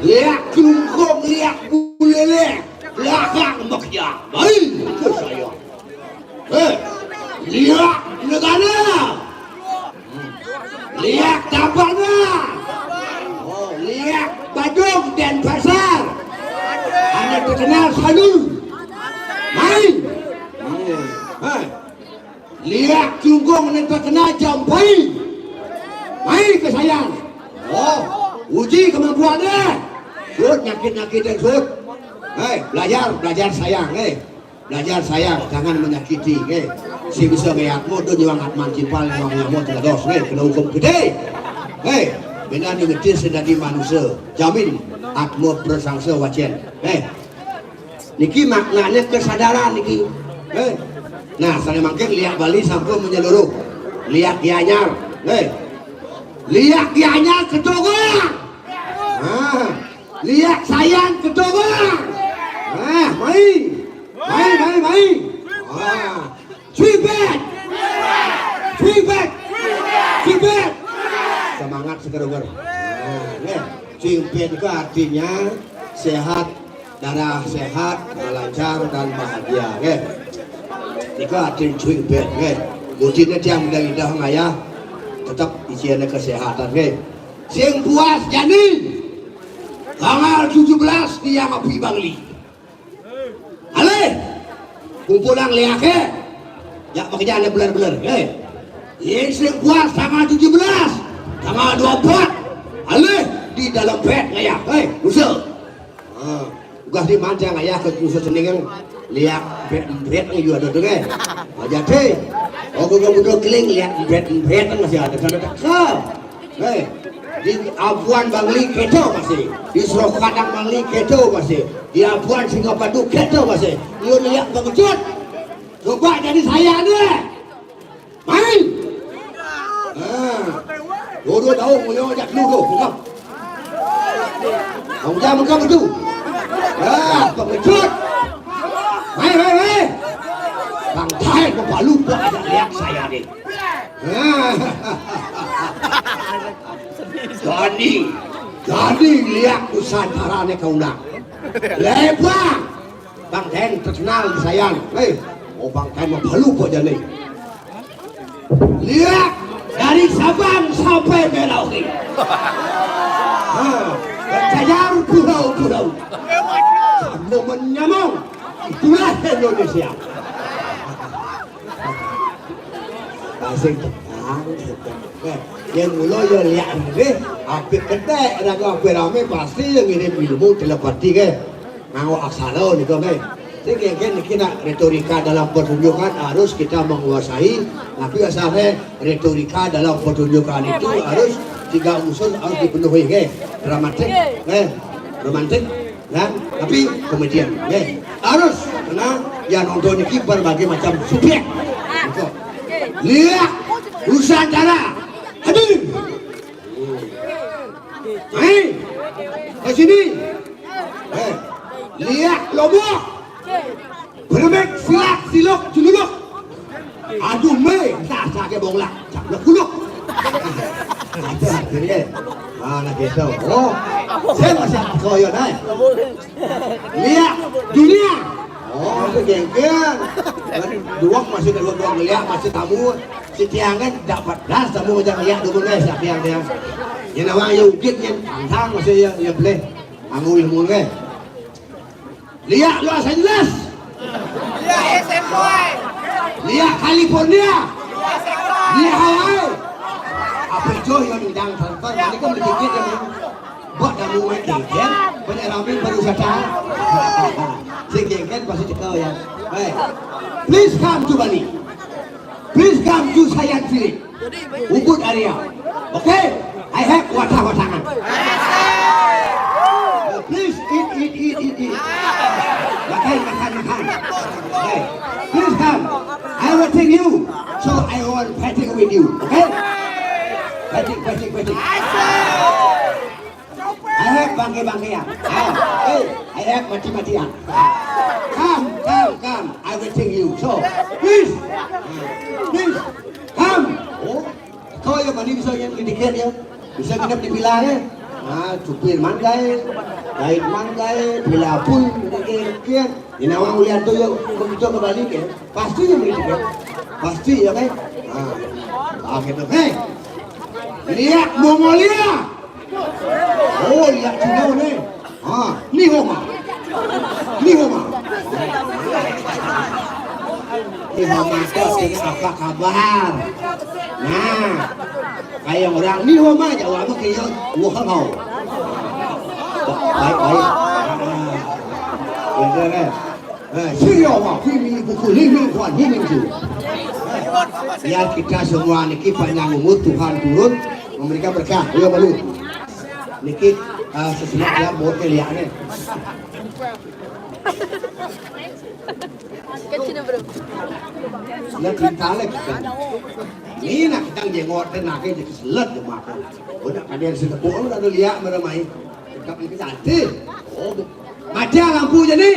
Liak Klungkung, liak Bulelek. Belakang bekerja. Main ke saya. Eh, liak Negara. Liak Tabanan. Oh, liak Badung Denpasar. Ane terkenal Sanul. Main. Hai. Liak Klungkung ane terkenal Jampai. Main ke saya. Oh, uji kemampuan deh. Sud, nyakit-nyakitin, Sud. Hei, belajar, belajar sayang, hei. Belajar sayang, jangan menyakiti, nggih. Sing bisa ngayat modun nyuang atman cipal, nyuang nyamuk, tidak dos, nggih, kena hukum gede. Nggih, bina ni ngerti sedadi manusia, jamin atma prasangsa wacen. Nggih. Niki maknanya kesadaran niki. Nggih. Nah, saya mangkin liak Bali sampun menyeluruh. Liak Gianyar, nggih. Liak Gianyar ketuga. Ah, liak Sayan ketuga. Ah, mai. Mai, mai, mai. Ah, swing back. Swing back. Swing back. Semangat seger-seger. Ah, nggih. Swing back itu artinya sehat, darah sehat, lancar dan bahagia, nggih. Niku artinya swing back, nggih. Budine tiang mudah-mudah ngayah tetap isiannya kesehatan, nggih. Sing puas jani. Tanggal tujuh belas tiang api Bangli. Alih. Kumpulan liake. Ya, makanya ada beler-beler. Eh. Ye sing puas tanggal tujuh belas. Tanggal dua puluh empat. Alih di dalam pet ngayah. Eh, usul. Ah, ugas di mana ngayah ke usul seneng yang liak pet-pet ni juga ada tu, eh. Aja teh. Oh, gua butuh keling liak pet-pet kan masih ada sana tak. Hei, di Abuan Bangli keto masih, di Seroh Padang Bangli keto masih, di Abuan Singapadu keto masih. Lu lihat pengecut. Coba jadi saya deh. Main. Nah. Dua-dua tahu, mau jawab dulu, bukan. Kamu jangan buka betul. Ah, pengecut. Main, main, main. Bang Tahir, bapak lupa ada lihat saya nih. Jani, jani liak Nusantara ne kau nak. Lebang. Bang Ten terkenal di Sayan. Hei, oh Bang Ten mah balu kok jani. Liak dari Sabang sampai Merauke. Ha, bercajar pulau-pulau. Kamu menyamong. Itulah Indonesia. Kasih tekan. Eh, yang mula ya liak ni, apik ketek, raga apik rame pasti yang ngirim ilmu telepati ke. Nganggo aksara nika ke. Jadi, kan, niki nak retorika dalam pertunjukan harus kita menguasai, tapi asalnya retorika dalam pertunjukan itu harus tiga unsur harus dipenuhi, nggih. Dramatik, nggih. Romantik, kan? Tapi komedian, nggih. Harus, karena yang nonton niki berbagai macam subjek. Gitu. Lihat Nusantara hadir. Hei, ke sini. Eh, lihat Lombok. Berebek, silak, silok, jululuk. Aduh, me, entah saja bonglah. Caplok kuluk. Ada akhirnya. Mana gitu. Oh, saya masih koyon, eh. Lihat dunia. Oh, itu gengkel. Dua masih dua, dua ngeliat masih tamu. Si tiangan dapat das tamu aja ngeliat dulu deh, si tiang tiang. Yang awang ya ugit yang tantang masih ya ya boleh. Angul mungkin. Lihat Los Angeles. Lihat California. Lihat Hawaii. Apa jo yang undang tanpa ini kan sedikit ya. Buat kamu main gengkel, banyak rame pariwisata. Sing gengkel pasti cekal ya. Baik. Please come to Bali. Please come to Sayan Philip. Ubud area. Okay? I have watah-watahan. Uh, please eat, eat, eat, eat, eat. Makan, makan, makan. Okay. Please come. I will take you. So I want fighting with you. Okay? Fighting, fighting, fighting. I have bangke-bangkean. Ah, hey, I have mati-matian. Come, come, come. I will take you. So, please, please, come. Oh, kau yang mana bisa yang dikit ya? Bisa nginep di villa ya? Ah, supir manggai, guide manggai, villa pun dikit. Ini awang lihat tuh yuk, begitu kembali ya. Pasti yang begitu ya. Pasti ya kan? Ah, ah gitu. Hei, lihat Mongolia. Oh, lihat Cina nih. Ah, ni homa. Ni homa. Ni homa, apa kabar? Nah, kayak orang ni homa jawab apa kayak wah hao. Baik, baik. Ah, ya, ya, ya. Eh, sing yo ma, fi mi buku, li mi kuan, li mi ju. Biar kita semua niki panjang umur, Tuhan turun memberikan berkah. Ayo, malu. Niki, eh, sesuai ya, buat kalian nih. Kecil, bro. Ya, kita lagi kita. Ini nak kita jenggot dan nak jadi keselet dia makan. Udah kalian sudah bohong, udah lihat meremai. Tapi kita ada. Oh, bu- Mati lampu je ni.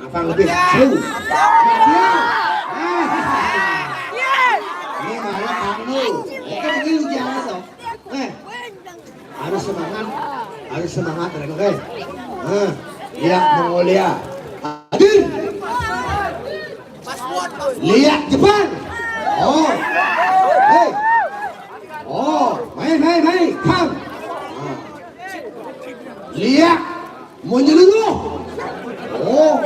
Apa lebih seru? Mati. Ah. Ini malah kamu. Ini lu jangan dong. Eh. Harus semangat. Harus semangat, oke? Nah, ya, Mongolia. Hadir. Lihat Jepang. Oh. Hei. Oh, mai, mai, mai. Come. Nah. Lihat menyeluruh. Oh,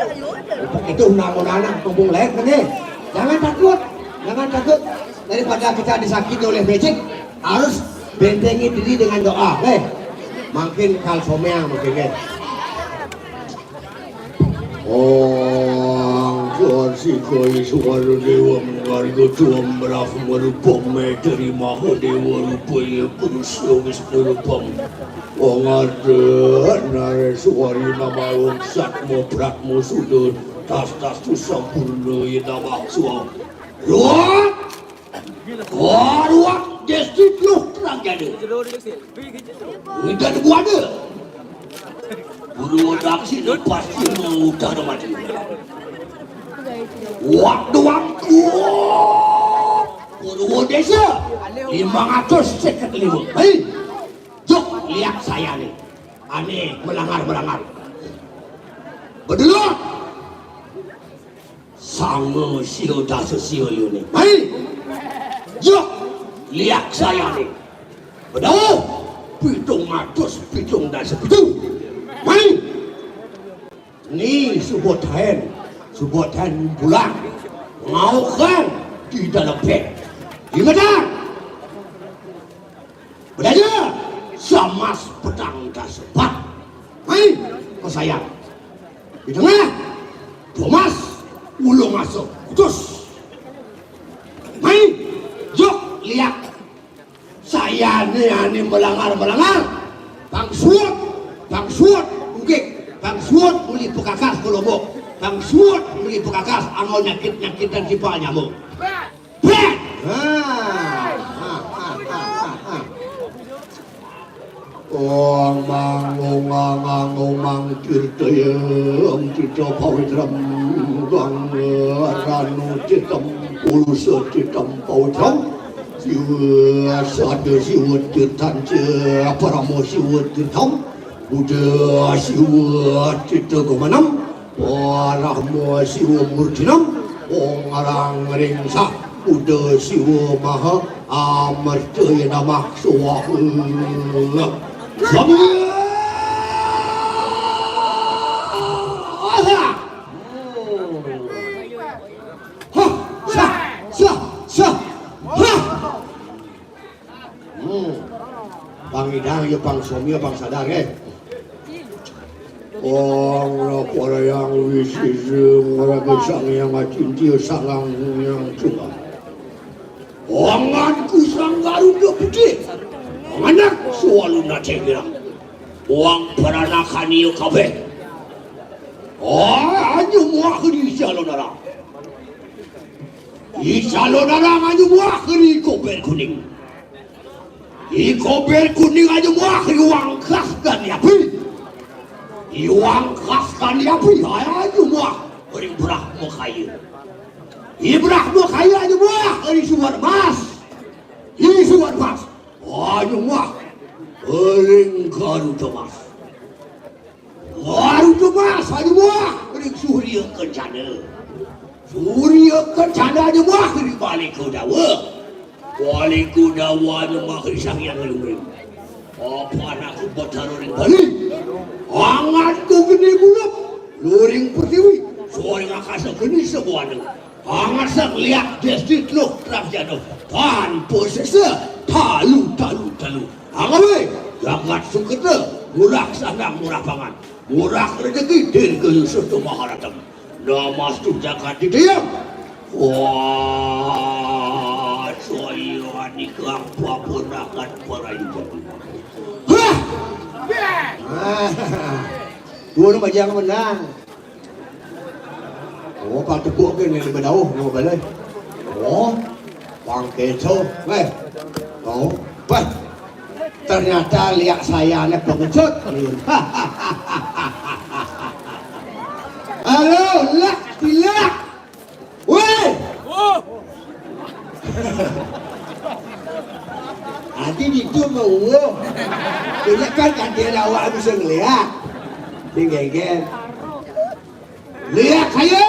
itu undang-undang kampung lain kan, eh? Jangan takut, jangan takut. Daripada kita disakiti oleh becek, harus bentengi diri dengan doa, eh. Makin kal someang makin, eh. Ong Swarsi Koi Suara Dewa Mengharga Tuan Beraf Merupa Meteri Maha Dewa Rupanya Purusa Wisnu Rupam. Wong ada nare suwari nama wong satmo pratmo suda tas tas tu sampurna ya nama suwa. Ruat! Ruat desti teluh terang jana. Ngidan buana. Guru odak sini pasti mengutara mati. Waktu waktu. Guru desa lima ratus seket lima. Hei. Juk lihat saya nih. Aneh, melanggar-melanggar. Bedulur. Sanga sia dasa sia liu ni. Hei. Juk lihat saya nih. Bedauh. Pitung atus, pitung dasa pitu. Hei. Ni subut haen. Subut haen pulang. Ngaukan di dalam pet. Di medang. Bedanya samas pedang dasepat. Mai, kau sayang. Di tengah, Thomas, Masuk. Terus. Mai, jok, liak. Sayané ané melanggar-melanggar. Pang suud, pang suud, ungkik. Pang suud, uli pekakas ke Lombok. Pang suud, uli pekakas, anggo nyakit-nyakitan si Pak Nyamuk. Bret! Ah, ah, ah, ah, ah. Ong mang ong ang ang ong mang tirta yang tirta pawitram gang ranu tirtam pulusa tirtam pawitram siwa sada siwa tirtanca parama siwa tirtam buddha siwa tirta gamanam Parama Siwa Murtinam, Ong Arang Ring Sah, Buddha Siwa Maha Amartaya Namah Swaha. Swaha. Hah, sah, sah, sah. Hah. Hmm. Pang idang ya pang somya pang sadar, eh. Ong raparayang wisising raga sang yang acintia sangang yang cuma. Ongan kusang garuda putih. Onganak sualu nacengirang. Ong paranakan iya kabeh. Oh, anyu muah di salonara. Di salonara anyu muah di koper kuning. Iko ber kuning aja muah iwangkas dan yapi. Iwangkas dan yapi aja muah ring Brahma Kaya. I Brahma Kaya aja muah ring Suwar Mas. I Suwar Mas aja muah ring Garuda Mas. Baru tuh Mas, aja muah ring Surya Kencana. Surya Kencana aja muah ring Bale Kudawa. Bale Kudawa aja muah ring Sang Hyang Luring. Apa anakku Batara ring Bali? Angan ku geni bulep, luring pertiwi, soring akasa geni sebuana. Angasang liak desti teluk terang jano tanpa sesa talu talu talu. Angawe jagat suketa murah sandang murah pangan murah rezeki dirgayu serta maharatem. Namastu jagat didayang. Wah, soyo anikang papundakan parayuban. Hah! Dua nu majang menang. Oh, pang tepuk ke ni lebih jauh nama balai. Oh, pang keco. Weh. Oh, weh. Ternyata liak saya ni pengecut. Halo, lak, tilak. Weh. Ati ditu mau. Kena kan kan dia awak bisa ngeliat. Tinggal kan. Lihat saya.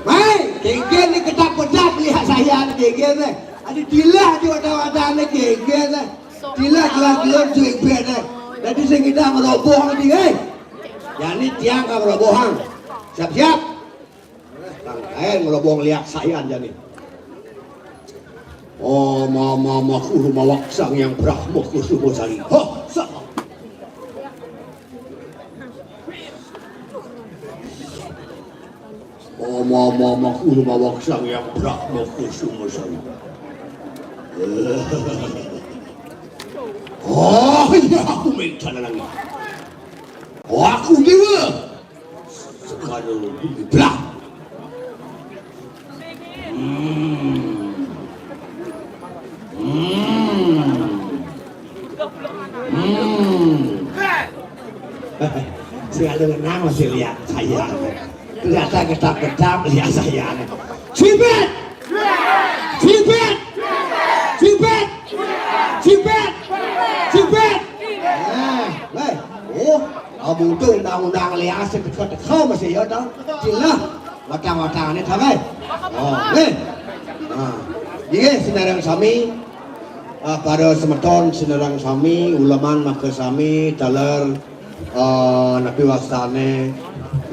Mai, kengken ni kedap-kedap lihat saya ni kengken ni. Ada tilah di wadah-wadah ni kengken ni. Tilah telah gelap tu imbet ni. Jadi sing kita meroboh ni, eh. Jadi tiang ka merobohang. Siap-siap. Tang kaen meroboh lihat saya jadi. Oh, mama maku rumawak sang yang Brahma Kusuma Sari. Hah, sa- Mama, mama, kulo mawak sang yang Brahma Kusuma Sari. Oh, iya, aku minta lagi. Oh, aku dewa. Sekarang belah. Hmm. Hmm. Hmm. Sing ada menang masih lihat saya. Ternyata ketap-ketap lihat saya. Cibet! Cibet! Cibet! Cibet! Cibet! Eh, weh. Oh, kamu tu undang-undang lihat teka-teka masih ya dah. Cilah. Watang-watang ni tagai. Oh, eh. Ha. Inggih sinareng sami, ah, para semeton sinareng sami, uleman maka sami taler, ah, napi wastane,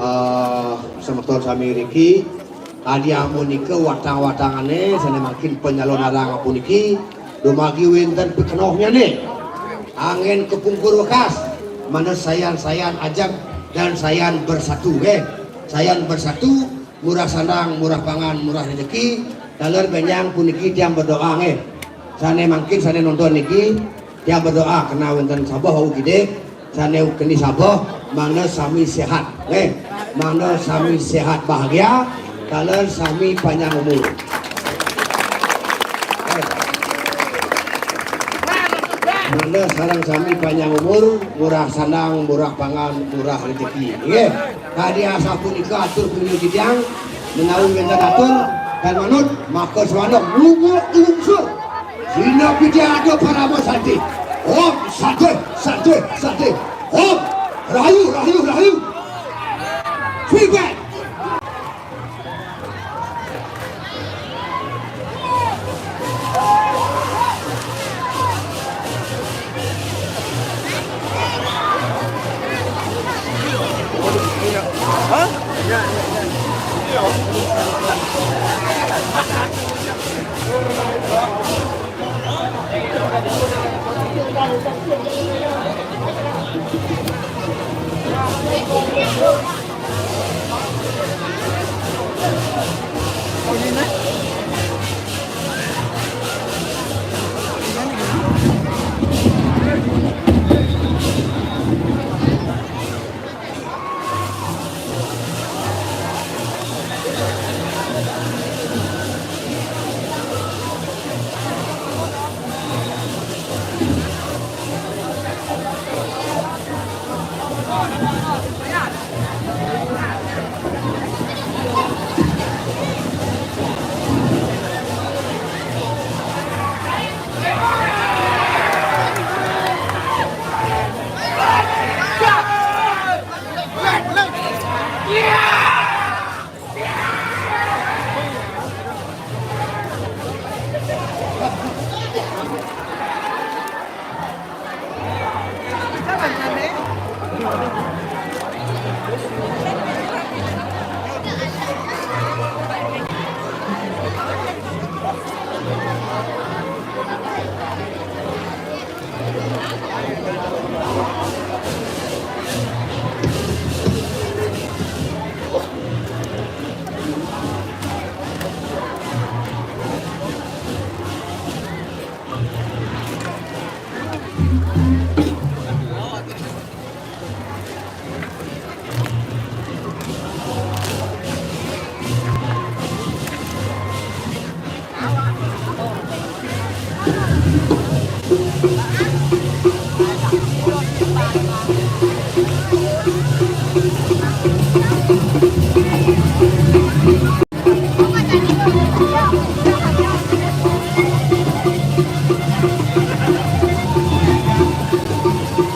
ah, semeton sami riki. Kadi amunika watang-watangane sane mangkin penyalon arang puniki dumagi wenten pikenohnyane. Angin kepungkur wekas, mana sayan-sayan ajeg dan sayan bersatu, nggih. Sayan bersatu, murah sandang, murah pangan, murah rezeki. Taler benjang puniki tiang berdoa nggih. Sane mangkin sane nonton niki, tiang berdoa kena wenten sabeh wau kidik, sane keni sabeh, mangda sami sehat nggih. Mangda sami sehat bahagia, taler sami panjang umur. Nggih. Mangda sareng sami panjang umur, murah sandang, murah pangan, murah rezeki. Nggih. Kadi asapunika atur punika titiang, menawi wenten atur tan manut, maka swanek lungguh lungsur. Sinapi tiada parama santi. Om santi, santi, santi. Om rahayu, rahayu, rahayu. Feedback.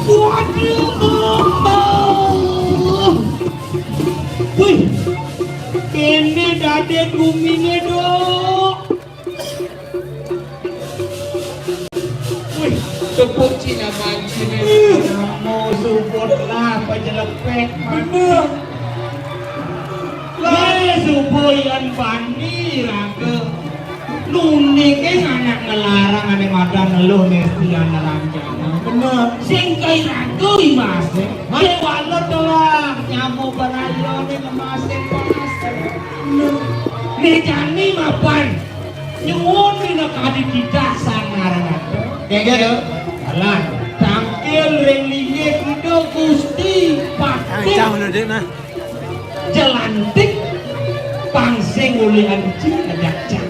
Waduh, Allah. Wih, kene dadi gumine, Dok. Wih, tepuk cina mancine. Mau support lah, pajelepek. Bener. Lah, subuh yan bani raga. Nunike anak ngelarang ane madan ngeluh nestian rancana. Bener. Sing kai raga imase. Hah? Dewala doang, nyamuk barayane ngemase-mase. Bener. Nih jani mapan. Nyuwun dina kadi titah sang naranato. Nggih, nggih, Dok. Jalan. Tangkil ring linggih Ida Gusti Patih. Cah, cah, udah, Dek, nah. Jelantik pang sing uli anci ngajak cah.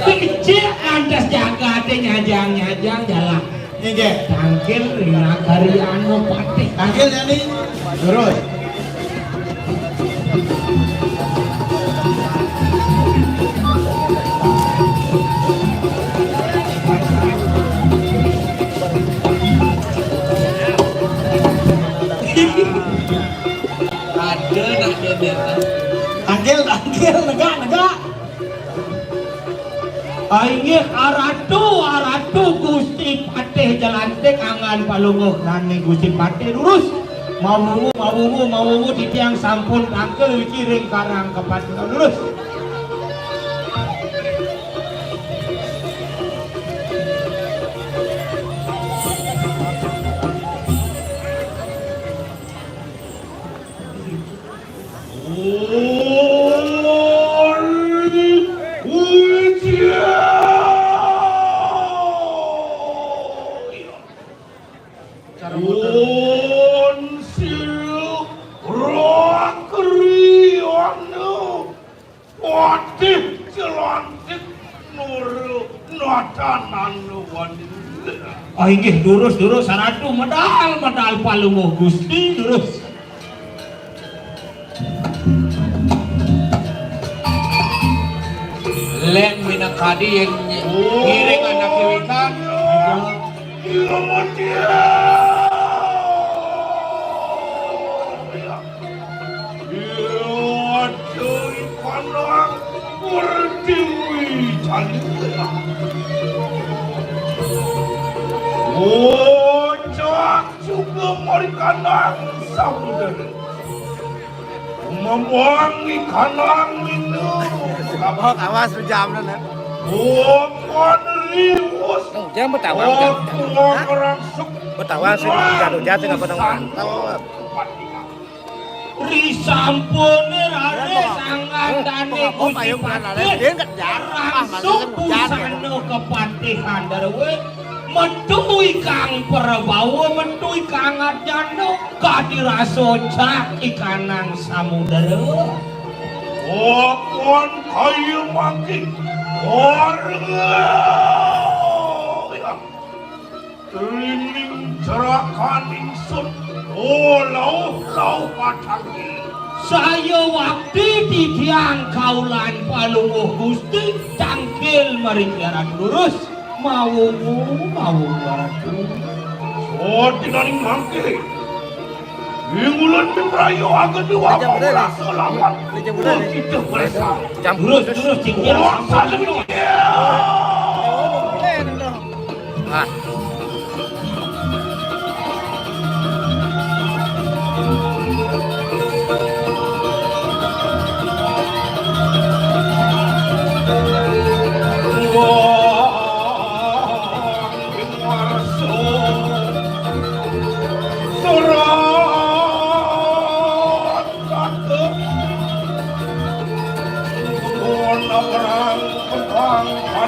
Kecil antas jagate nyajang-nyajang jalan. Inggih. Tangkil ring nagari Anopati. Tangkil jani. Terus. Ada nak dodol. Tangkil, tangkil, negak, negak. Inggih aratu, aratu Gusti Patih Jelantik angan palungguh nani Gusti Patih lurus. Mawungu, mawungu, mawungu titiang sampun tangkil wiki ring karang kepatihan lurus. Aduh, jelantik nurul nadanan wani. Ah, inggih, durus, durus, saratu, medal, medal, Palungguh Gusti, durus. Lén minakadi yang ngiring anak wiwitan. Iya, iya. Iya, aduh, ikanang pertiwi tadi. Ocak juga marikanang samudera. Membuang ikanang minum. Oh, awas jam na. Bukan riwus. Oh, jangan betawa, jangan. Buang rangsuk. Betawa sih, jatuh-jatuh nggak pernah mantap. Risampune raris angandane Gusti Patih. Rangsuk busana kepatihan darwe. Metu ikang Prabawa, metu ikang Arjana, kadi rasa cak ikanang samudera. Wakon kayu mangkin. Warga. Rining cerakan ingsun, oh, lauh, lauh patanggi. Saya wakti titiang kaulan Palungguh Gusti, tangkil maring jaran lurus, mawungu, mawungu ratu. Sotinaning mangke. Ing ulun Bimrayu ageng dewa. Jam berapa? Mawula selamat. Ini jam berapa nih? Kita bersama. Jam. Lurus, lurus, titiang. Oh, saling. Ah.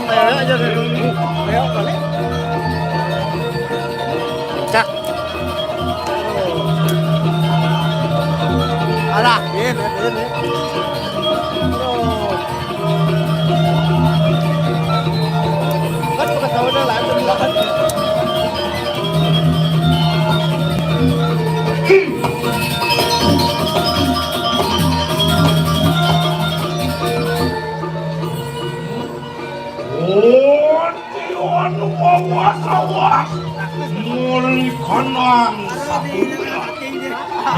Ayo aja deh. Ayo balik. Cak. Alah, ini, ini. Aduh. Kan bukan tahu dah lah, itu duluan. Wan mawas-awas. Murikanang.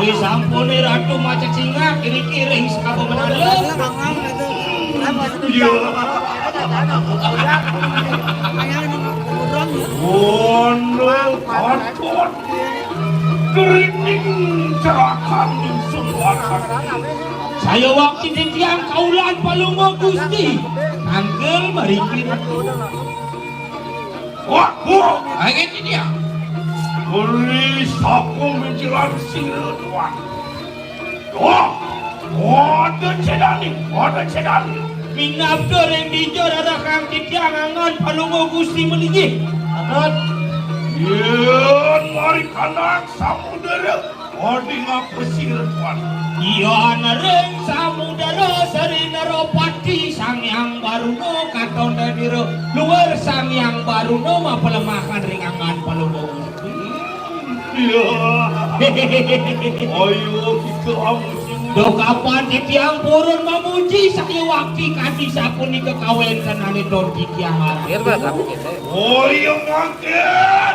Disampune Ratu macecingak, kiri-kiri sapa menalem. Iya. Wono, aduh. Kerining cerakan ingsun wakan. Saya wakti titiang kaulan Palungguh Gusti. Tangkil mariki. Wah, wah. Angin titiang. Beri sapu menjelang sira tuan. Wah, ada cedani, ada cedani. Minabda ring dija rarah kang titiang angan Palungguh Gusti malinggih. Adat. Yen mari kanak samudera, adi ngapa sira tuan? Iya ring samudera Sri Narapati Sang Hyang Baruna katon danira luwur Sang Hyang Baruna mapalemahan ring angan Palungguh Gusti. Iya. Ayo kita amuji. Duh kapan titiang purun mamuji, saya wakti kanti sapunika kawentenane ton titiang arah. Iya, Pak, kamu gitu. Oh iya mangkin.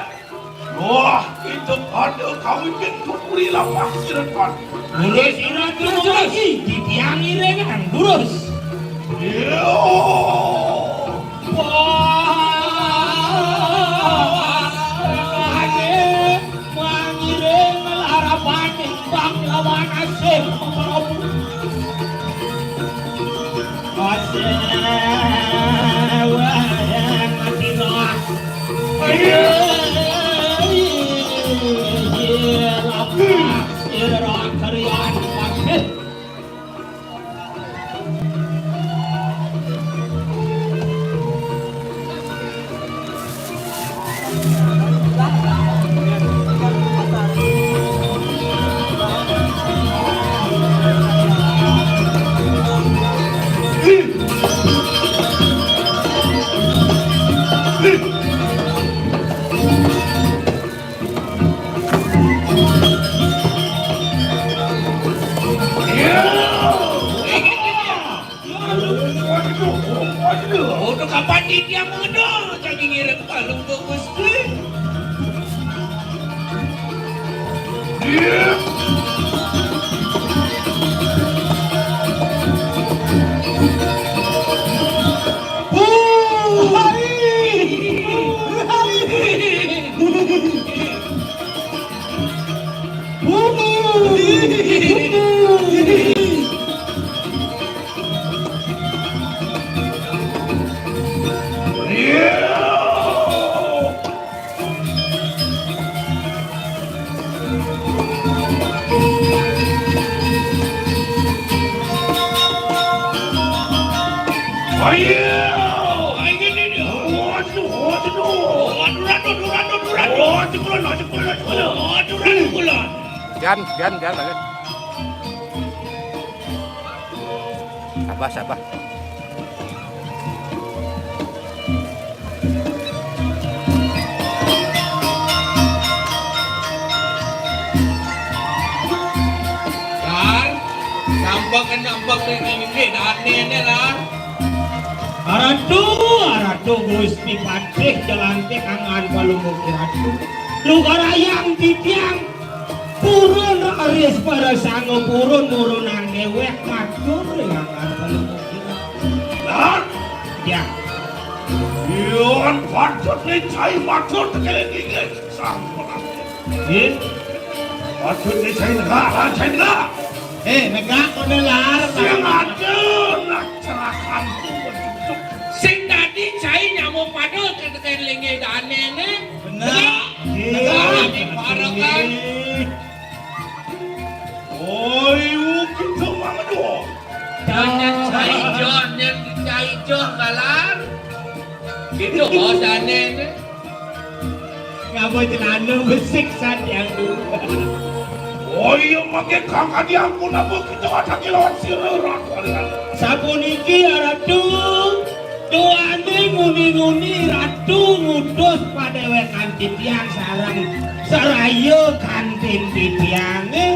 Wah, kita pada kawitin kepuri lapak sirepan. Lurus irat lurus lagi, titiang iringan lurus. Iya. Wah, ade mangiring larapan timbang lawan asih Prabu. Asih wayang mati roh. Iya, iya, iya, lapak sira kerian mati. Titiang mengedol, kami ngiring palungguh Gusti. Ayo! Ayo, ini dia. Waduh, waduh. Waduh, waduh, waduh, waduh. Waduh, waduh, waduh, waduh. Waduh, waduh, waduh. Jan, jan, jan, jan. Sabar, sabar. Lar, nampak, nampak ning inggih dane ne, Lar. Aratu, aratu Gusti Patih Jelantik angan palungguh Ratu. Lugar ayang titiang purun raris para sanga purun nurunang dewek matur ring angan palungguh Ratu. Lar, ya. Yan patut ni cai matur tekeling inggih. Sampun. Nggih. Patut ni cai negak, cai negak. Eh, negak kone Lar. Sing ada nak cerahan tu bejujuk. Sing dadi cai nyama pada ketekan linggih dane ne. Bener. Negak. Nggih. Negak di parekan. Nggih. Oi, kita mangedo. Jangan cai John, yang cai John kalar. Gitu, oh, dane ne. Ngapa celana besik san yang dulu? Oh iya, make kang adi ampun apa kita ada kilauan sira, Ratu Aliran. Sapuniki, ya Ratu, duane nguni-nguni Ratu ngutus padewekan titiang sareng saraya kantin titiange.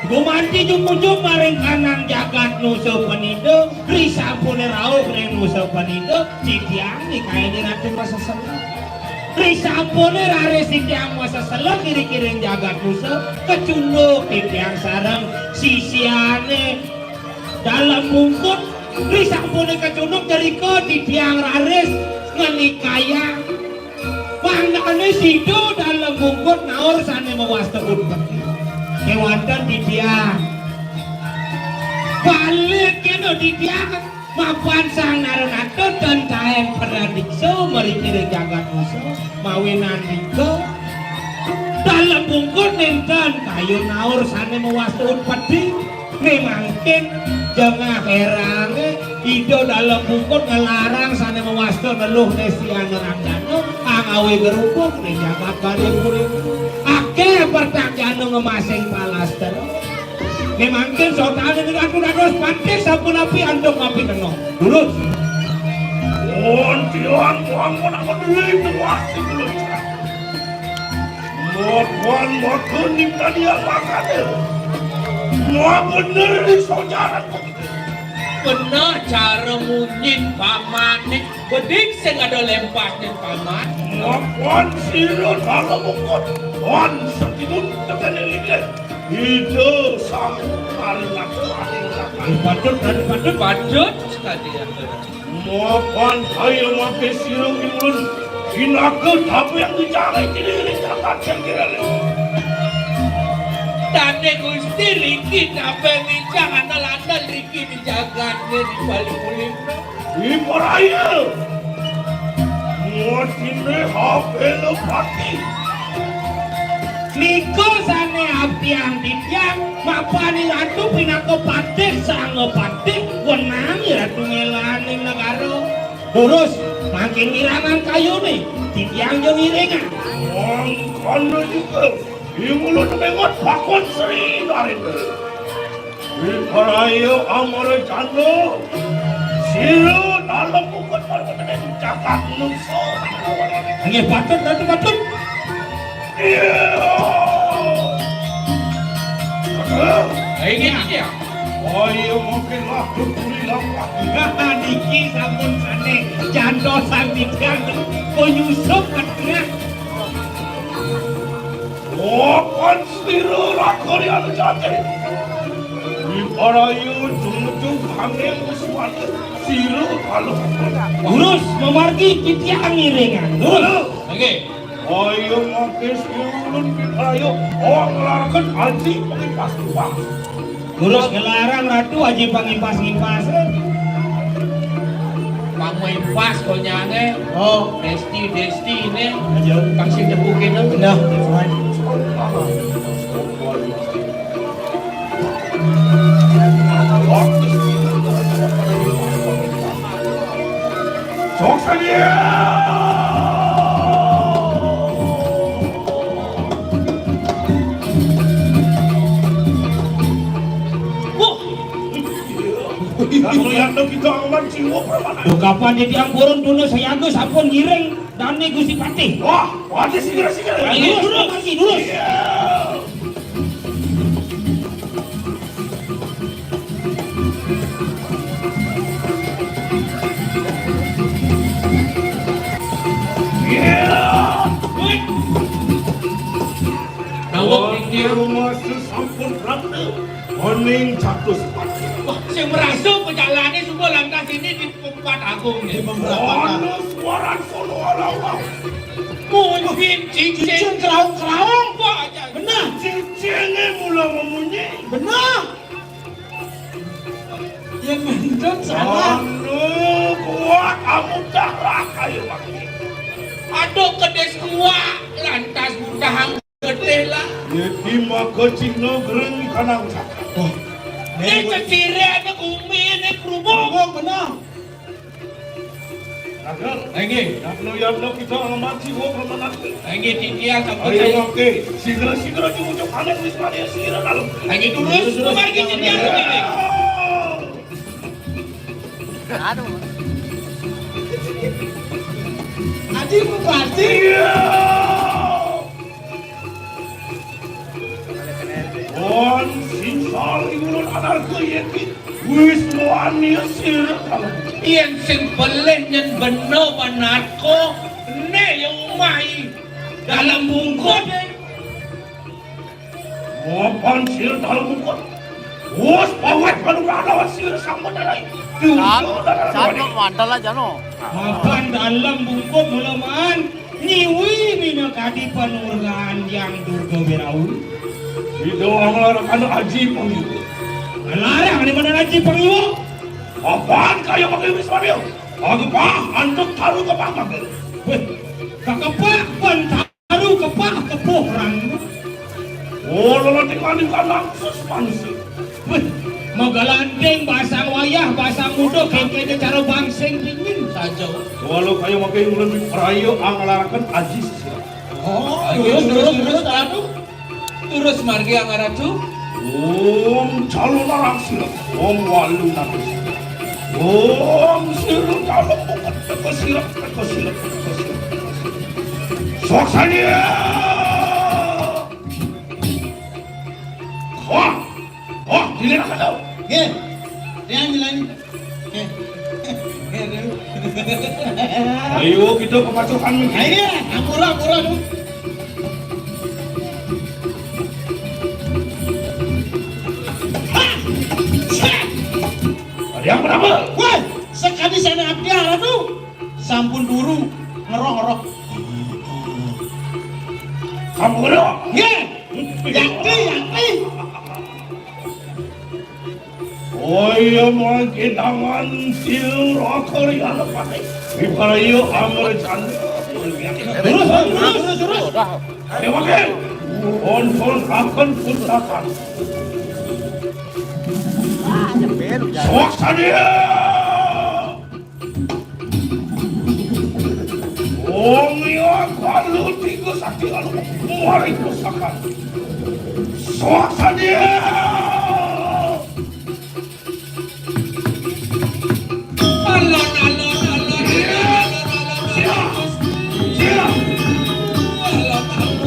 Gumanti jumujug maring kanang jagat Nusa Penida, risampune rauh ring Nusa Penida, titiang nikaini Ratu maseselek. Risampune raris titiang maseselek iri-iri ring jagat Nusa, kacunduk titiang sareng sisiane Dalem Bungkut. Risampune kacunduk, jerika titiang raris ngenikayang. Mangdane sida Dalem Bungkut naur sane mawasta Udpeti. Kewanten titiang. Balik kena titiang. Mapan Sang Naranata ten taen pradiksa mriki ring jagat Nusa. Mawinan nika Dalem Bungkut nenten kayun naur sane mawasta Udpeti. Memangkin jengah erange Ida Dalem Bungkut ngelarang sane mawasta neluh Nesiana Ranggana angawe gerubuk ring jagat Bali Puri. Akeh pertakyana ngemasing palastera. Memangkin sotane Ratu dados patih sapunapi antuk mapitena. Durus. Wontian tuan pun aku diri tuas di Mapan maka nimbalian makane. Mua bener di sojaran. Bener cara munyin pamane. Bedik sing ada lempasne paman. Mapan sira Dalem Bungkut. Wan sekidun tekene lile. Ida sang paling aku. Patut, patut, patut, patut sekali. Mapan kaya mangke sira ulun pinaka tapi yang dicari diri ring jagat yang kirane. Dane Gusti riki tapi ngincang andal-andal riki di jagatne di Bali Kulimno. Iparaya. Motine hapelo pati. Nika sane abdiang titiang mapani ratu pinaka patih sanga patih wenang ratu ngelaning negara. Durus mangkin ngirangan kayune titiang jo ngiringan. Mangkana juga iwulun mengot bakon Sri Narendra. Iparaya amara janda sira Dalem Bungkut parwetene jagat Nusa. Nggih patut, patut, patut. Iya. Ayo, iya. Ayo mungkin waktu puri lampah. Nah, niki sampun sané jantosang titiang penyusup ka tengah. Wapan sira rakori anu jati. Wiparayu tumuju kangge muswana sira kalau. Lurus mamargi titiang ngiringan. Lurus. Nggih. Ayo mangke sira ulun wiparayu. Oh, nglaraken aji pengipas-ipas. Terus ngelarang Ratu aji pangimpas-ngimpas. Pangimpas konyane. Oh. Desti, Desti ini. Aja. Kang sing tepukin. Benar. Sok saja. Wah. Lalu yang kita aman jiwa permana. Duh, kapan titiang purun tuna sayaga sampun ngiring dane Gusti Patih. Wah, Patih singgir-singgir. Ayo, durus, Patih, durus. Iya. Iya. Wih. Dawuh ning dia. Rumah sampun ratu. Oning catus. Wah, sing merasa pejalane suka lantas ini di tempat agung nih. Di pemberatan. Ono suara solo ala-ala. Mungkin cincin. Cincin keraung-keraung. Wah, aja. Benar. Cincinnya mula memunyi. Benar. Yang mantun salah. Ono kuat amu darah kayu mati. Aduh, kedes kuat lantas mudahang. Gedhe lah. Yeti maka Cina gering kanang cakap. Oh. Ini cecire ada bumi ini kerubung. Kerubung benar. Agak. Nggih. Yatno yatno kita ngamanci wong ngamanci. Nggih, titiang sampun. Ayo saya. Oke. Sigra-sigra cucuk anak wis mati sigra lalu. Nggih, terus, terus, terus, margi titiang ini. Aduh. Adi Bupati. Iya. Wan sing sali ulun anarko yeki wis wani sir. Yen sing belih nyen beno panarko ne ya umai dalam bungkut. Mapan sir dalam bungkut. Wis pawet manunggal lawan sir sampun darai. Diusul dalam. Sano mantel aja no. Mapan dalam bungkut mulaman. Nyiwi minakadi panurgan Yang Durga Wiraun. Ida nglarakan aji pangiwa. Ngelarang di mana aji pangiwa? Apaan kaya pakai wis pangiwa? Aku pah antuk taru kepah mager. Weh, kakepah pan taru kepah kepuh rang. Oh, lolo tinggal tinggal langsung manusia. Wih, magalanting basang wayah, basang muda, kengkene cara bangsing dingin saja. Walau kaya makai ulun raya anglaraken aji sesira. Oh, ayo, terus, terus, terus, terus, Ratu. Terus margi angaratu. Om calon arang sira. Om walu nabi sira. Om sira calon bukan teko sira, teko sira, teko sira. Sok saja. Wah, wah, giliran aku. Nggih. Yang bilang. Nggih. Nggih, Dul. Ayo kita pemacukan. Ayo, ampura, ampura, Dul. Ha! Set! Ada yang berapa? Wah, sekali sana abdi arah tu. Sampun turu, ngeroh-ngeroh. Sampun ngeroh? Nggih. Yakti, yakti. Oh iya, mangke tangan sira kari anak mati. Wibaya amrejana. Terus, terus, terus, terus. Ayo, mangke. Pun, pun, akan pusakan. Wah, nyepir, udah. Sok sadia. Wong liya kalu tiga sakti lalu mari pusaka. Suasana. Alon, alon, alon, alon, alon, alon. Siap. Siap. Alon, alon.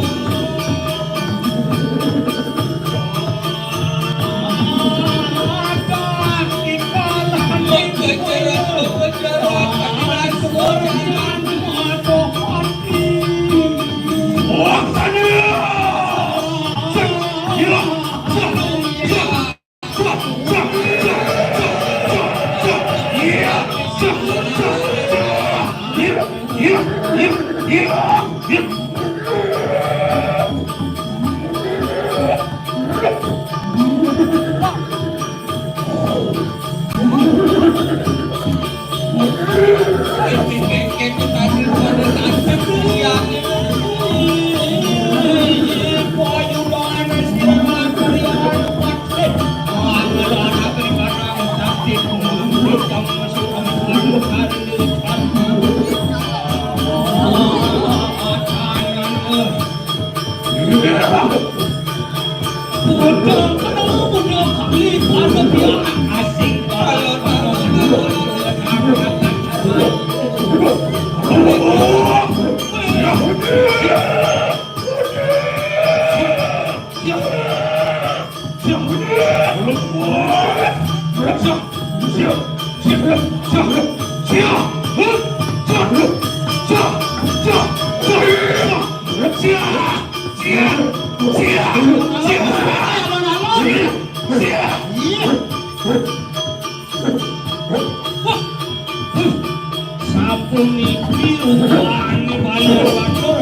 Sapuniki rupane Bayu Batur.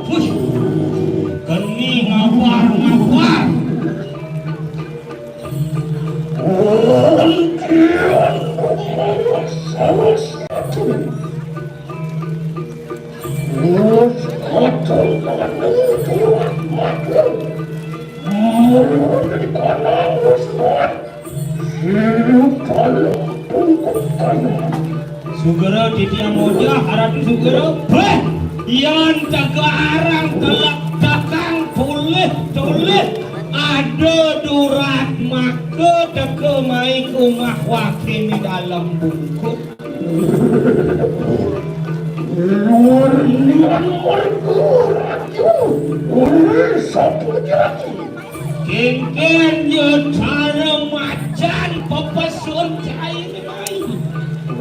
Wih, geni ngabar-ngabar. Sugera titiang mojah, Ratu Sugera. Beh, yan tegarang telak tekang tulih-tulih. Ada durat maka teka mai ke umah wakil ni dalam bungkut. Luar nian mereka, Ratu. Oleh satu lagi. Kengken ya cara macan pepesun cai ni mai.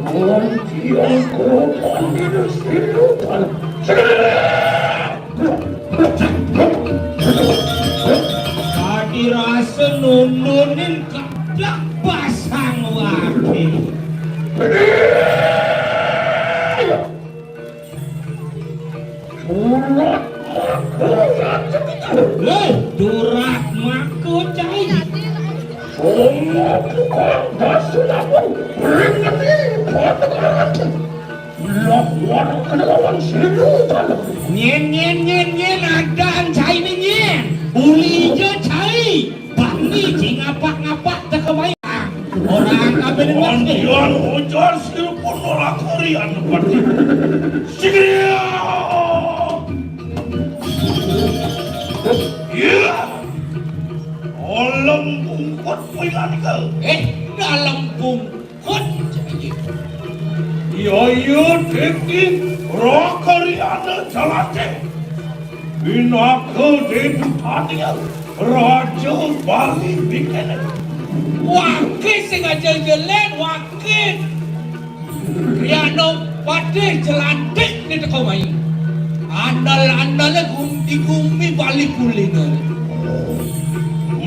Nanti aku panggil silupan. Tadi rasa nundunin kedak pasang wake. Durat mako cai. Hei, durat mako cai. Semua tukang dasu labu beringeti pada karatu. Lawan kena lawan silupan. Nyen, nyen, nyen, nyen, adan cai ni nyen. Uli je cai. Bani ci ngapak-ngapak teka mai. Orang kabeh ni. Andian ujar silpun ora korian pati. Sigria. Iya. Olem bungkut pilihan ke. Eh, dalam bungkut. Yaya Diki Rakariana Jalate. Pinaka Dedu Tania Raja Bali Bikene. Wake sing aja jelet, wake. Riano Patih Jelantik ni teko mai. Andal-andale gum-, di gumi Bali kulino.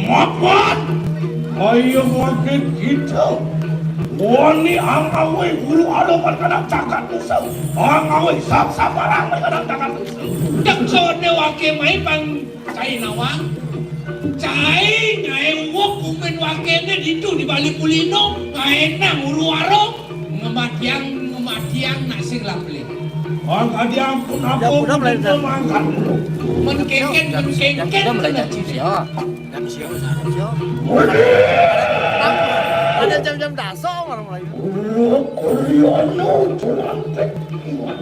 Mapan, kaya wake kita. Wani angawe guru ada pada kadang cakat musuh. Angawe sap-saparang pada kadang cakat musuh. Teksone wake mai pang cai nawang. Cai ngae wok kumen wakene ditu di Bali kulino, ngae nang uru waro, ngematiang, ngematiang nak sing laplih. Mangkat diampun apa mangkat. Menkengken, menkengken kena ciri. Jam siang, jam siang. Ada jam-jam dasar orang mulai.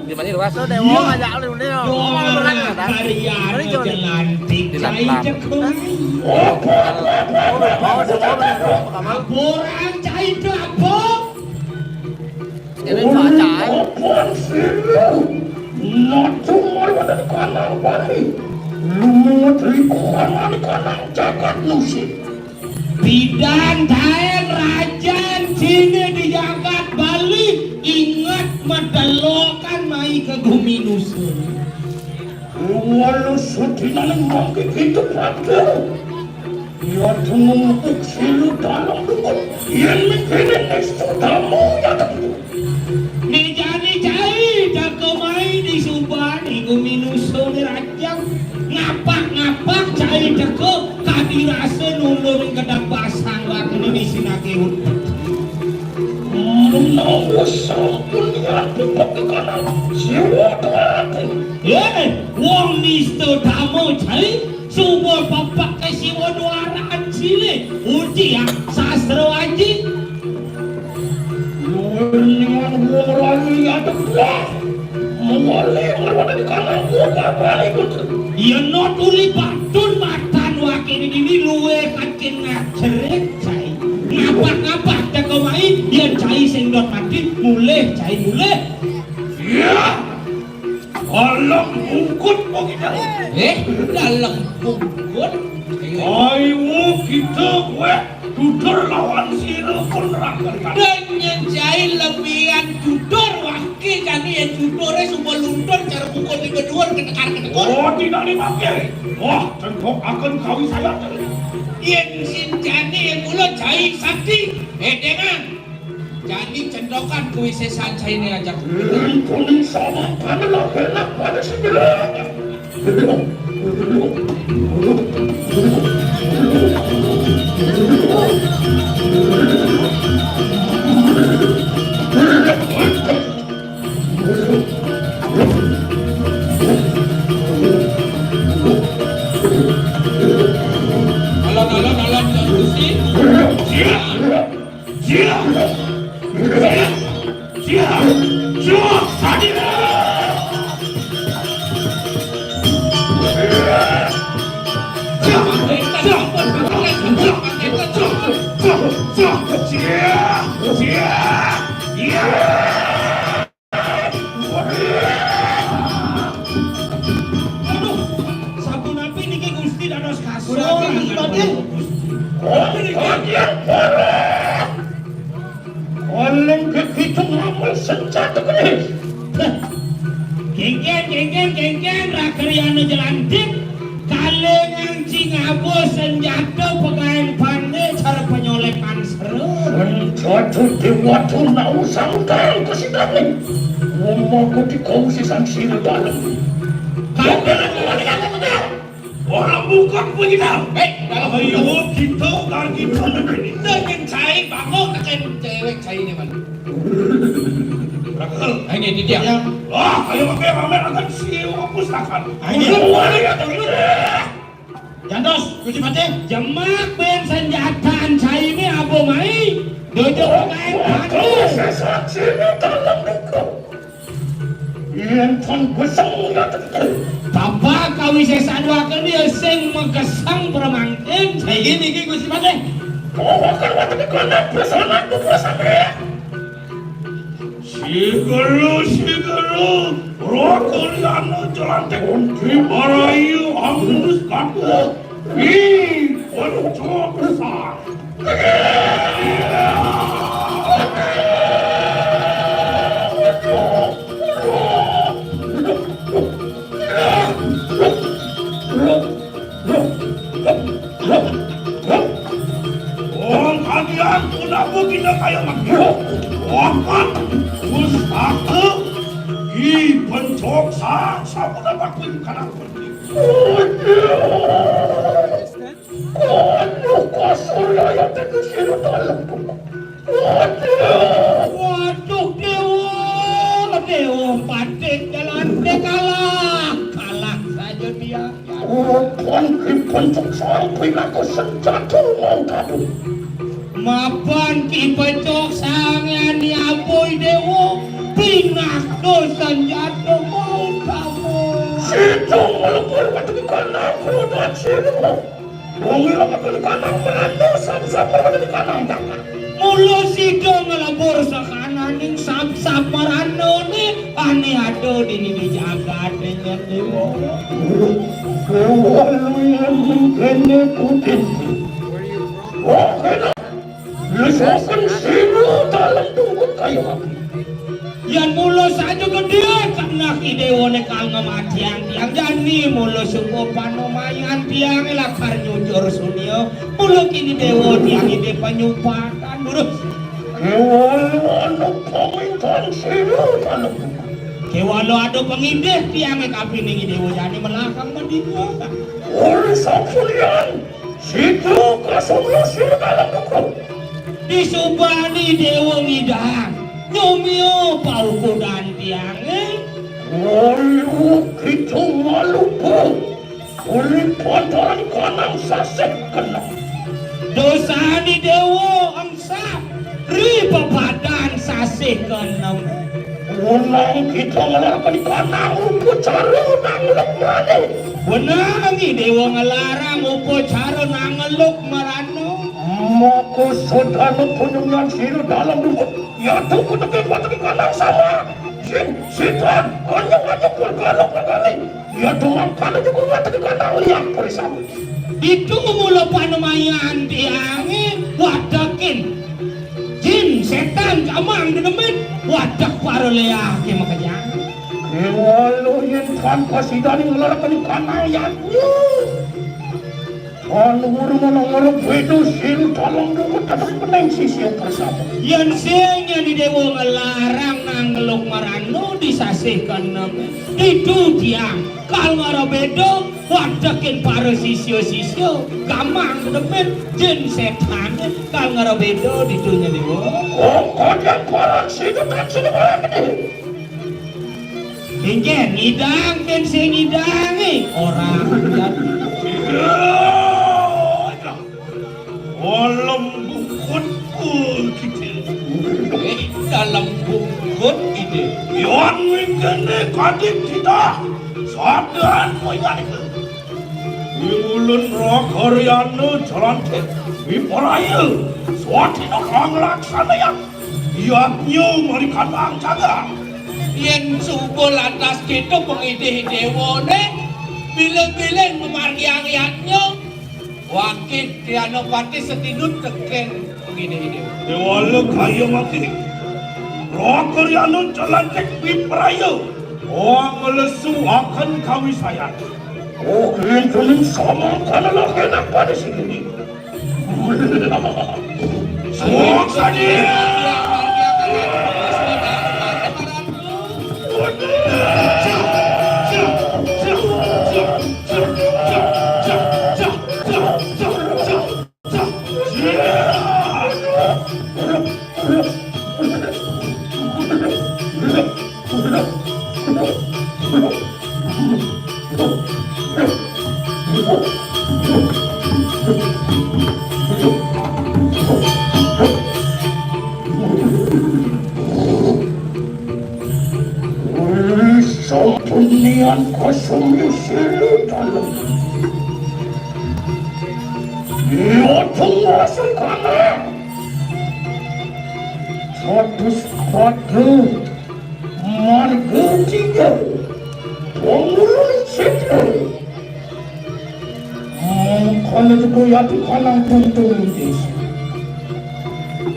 Di mana, Ruas? Tuh, Dewa ngajak lu, Dewa. Ngomong berat, kan? Karya Mari, Jon. Jelantik. Di Lam-, Lam. Hah? Oh, oh, oh, oh, oh, oh. Orang cai itu apa? Ini cuaca, eh. Nah, cuma ada di kandang Bali. Lumut di kandang, di kandang jagat musim. Bidan taen rajan sine di jagat Bali, inget matelokan mai ke gumi nusun. Walau sutinaning mangke kitu padu. Ia tunggu silu dalam dukun. Yen mikene estu tamu nyata. Ni jani cai, tak kemai di Dasa nulung kedap basang waktu ini sinake utut. Menawa sampun niat pepekanan jiwa tuwati. Eh, wong nista dama jai, suba pepek ke siwa duaran sile. Uji ya, sastra aji. Luwih nyuwun wong lali ngadeg lah. Mengoleh marwata di kanan wong kapal ikut. Yen not uli patun matan wakene dini luwih kakin ngajerit cai. Ngapa-ngapa teko mai yen cai sing not mati mulih cai mulih. Iya. Alam bungkut kok kita. Eh, dalam bungkut. Ayo kita kowe dudur lawan sira pun rakan. Dengan cai lebihan dudur wah ki jani ya dudure sumpah luntur cara bungkut di kedua ketekar ketekor. Oh, tidak dipakai. Wah, cendok akan kawi saya. Yen sin jani yang mulut cai sakti. Eh, dengan. Jani cendokan kuwi sesan saine aja. Kuning sama kami lah enak pada sini. Alon, alon, alon, Gusti. Aduh, sapunapi niki Gusti dados kasor. Kula niki badhe. Gusti. Kula niki. Oleng gegitung ngamel senjata gede. Genggen, genggen, genggen, Rakriana Jelantik. Kalengan Cingabo senjata pekaen bane cara penyolekan seru. Senjata Dewa Tuna usang utang kesidane. Ngomong kau di kau sisan sini dalam. Kau kena kembali aku. Ora buka kuwi kita. Eh, dalam ayo kita karo kita. Kita yang cai bangun tekan cewek cai ini man. Rakel. Ini dia. Wah, ayo pakai pamer akan si pustakan. Ayo. Jantos, Gusti Patih. Jemak ben senjataan cai ini apa mai? Dojo kain bagus. Sesat sini dalam buku. Yen pun geseng ngaten. Bapak kawisesan waken ya sing megeseng premangkin. Saiki niki Gusti Patih. Kok waken waten iku ana besanan kudu sampe. Sigero, sigero, rokuliano celantik. Marayu angus katuh. Ih, waduh, cowok besar. Wong kalian kenapa kita kayak begitu? Wah, Ustaz, di pencok sa, sa dapat pun kanak. Waduh, kosong ya, ya, teguh siru dalam. Waduh, waduh, Dewa, Dewa, patik jalan, dia kalah, kalah saja dia. Rupan dibentuk sampai aku senjata mau tadu. Mapan ki pencok sangan ya boy Dewa, pinakdo senjata mau tadu. Situ melebur batu kanak, roda siru. Wong ila metu kanang merantu, sap-sap metu kanang tangan. Mula sida nglebur sakananing sap-sap maranane, ane ada dene di jagat dengan dewa. Dewa luyen mengkene putih. Wah, kena. Lesoken sira dalam tungkut kayu api. Yan mula saja gedhe, karena ki dewane kang ngematiang tiang jani, mula suku panomayan tiang lakar nyujur sunia, mula kini dewa tiang ini penyumpatan, Guru. Kewala anu pamingkan sira dalam. Kewala ada pengidih tiang kapining dewa jani melakang mendinga. Ora sapulian. Situ kasumno sira dalam buku. Disubani Déwa ngidang, nyumia paukudan tiangé. Walu kita malupa. Uli pantaran kanang sasih kena. Dosani Déwa engsap ri pepadan sasih keenem. Wenang kita ngelarang kanang upacara nangluk mrana. Wenang i Déwa ngelarang upacara nangluk mrana. Maka sedana panjenengan sira dalam dukut, yatu kutekin watekin kanang sama. Sin, sitan, anyung-anyung bergalak-galak. Yatu mangkana juga watekin kanang liang perisama. Ditu mula panemayan tiangé watekin jin sétan kamang dedemit, watek para léaké makejang. Kéwala yén tan kasidané nglaraken kanang yatnya. Tan urmana ngrabéda sira dalam dukut tetep peneng sisia persatu. Yén sing nyadi Déwa ngelarang nangluk mrana di sasih keenem, ditu tiang kal ngrabéda watekin para sisia-sisia, gamang demit jin sétan kal ngrabéda ditu nyadi Déwa. Oh, kok yang parang sida tan sida parang gedé. Kénkén ngidang kén sing ngidangé ora. Dalem bungkut kita. Eh, dalem bungkut kita. Yang wingkene kadik kita. Sadan moyang itu. Ulun Rakaryana Jalantik Wipraya. Swadina kang laksana yang yatnya marikatang jaga. Yén suba lantas kita pengidih déwané, bilih-bilih mamargiang yatnya. Wakil Trianopati setinut tekén pengidih déwa. Déwala kaya mati. Rakaryana Jalantik Wipraya. Oh, ngelesu akan kawisayan. Oh, klintuning sama kana lagi nak pada sini. Suwung sadia. Sampun nian kosong yusulu dalam. Iya tunggu sengkana. Satus padu marga tiga. Pangulun sitra. Mangkana juga yati kanang tuntung desa.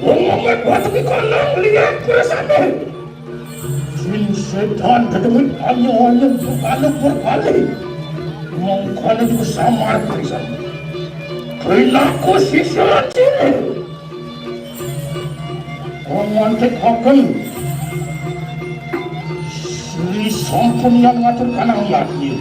Wong amat batu kanang liat perasaan. Jin setan kedemit hanya-hanya berkali-berkali. Mangkana juga samar pisan. Perilaku siswa cilik. Mangantikaken Sri sampun yang ngatur kanang yatnya.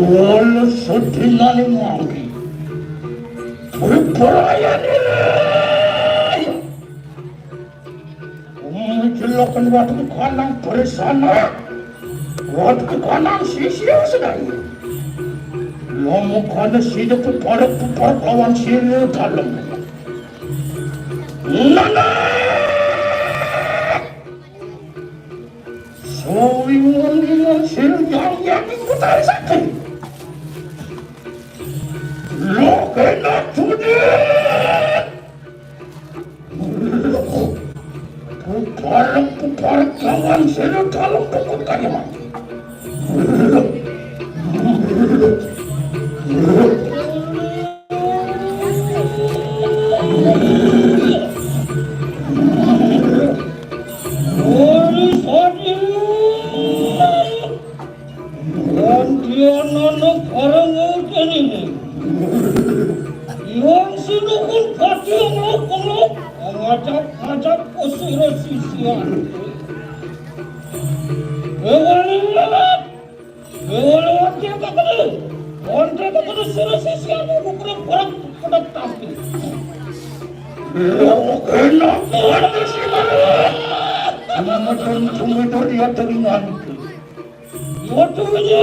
Wala sedinane mangke. Bebrayan ilahi. Umujelaken watu kanang bersana. Watu kanang sisia sedaya. Lamun kana sida peparek-peparek lawan sira dalem. Nana. Sawingon-wingon sira yang yang Betari Sakti. Lo kena judi. Pupareng-pupareng lawan sira dalem pungkut kalimat. Ajab-ajab usira sisian. Ewa lewat, ewa lewat dia kakadu. Kontra kakadu sira sisian, bukan perang pada tapi. Enak banget sih. Cuma macam cuma itu dia teringat. Ewa tuh aja.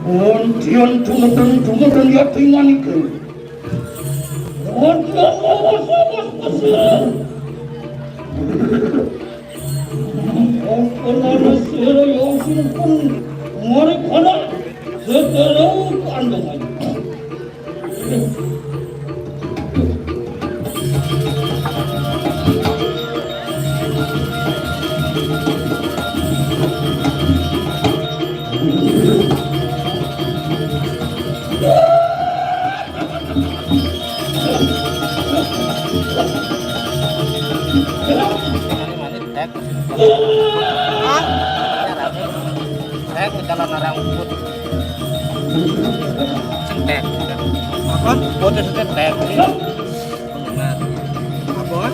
Ontian tumeten-tumeten ya tingan iku. Ontian lawas-lawas pasir. Ontian lawas sira yang simpun ngorek kana seterau kandangan. Tek. Hah? Tek, calon orang ubud. Tek. Apa? Putus itu tek. Apa?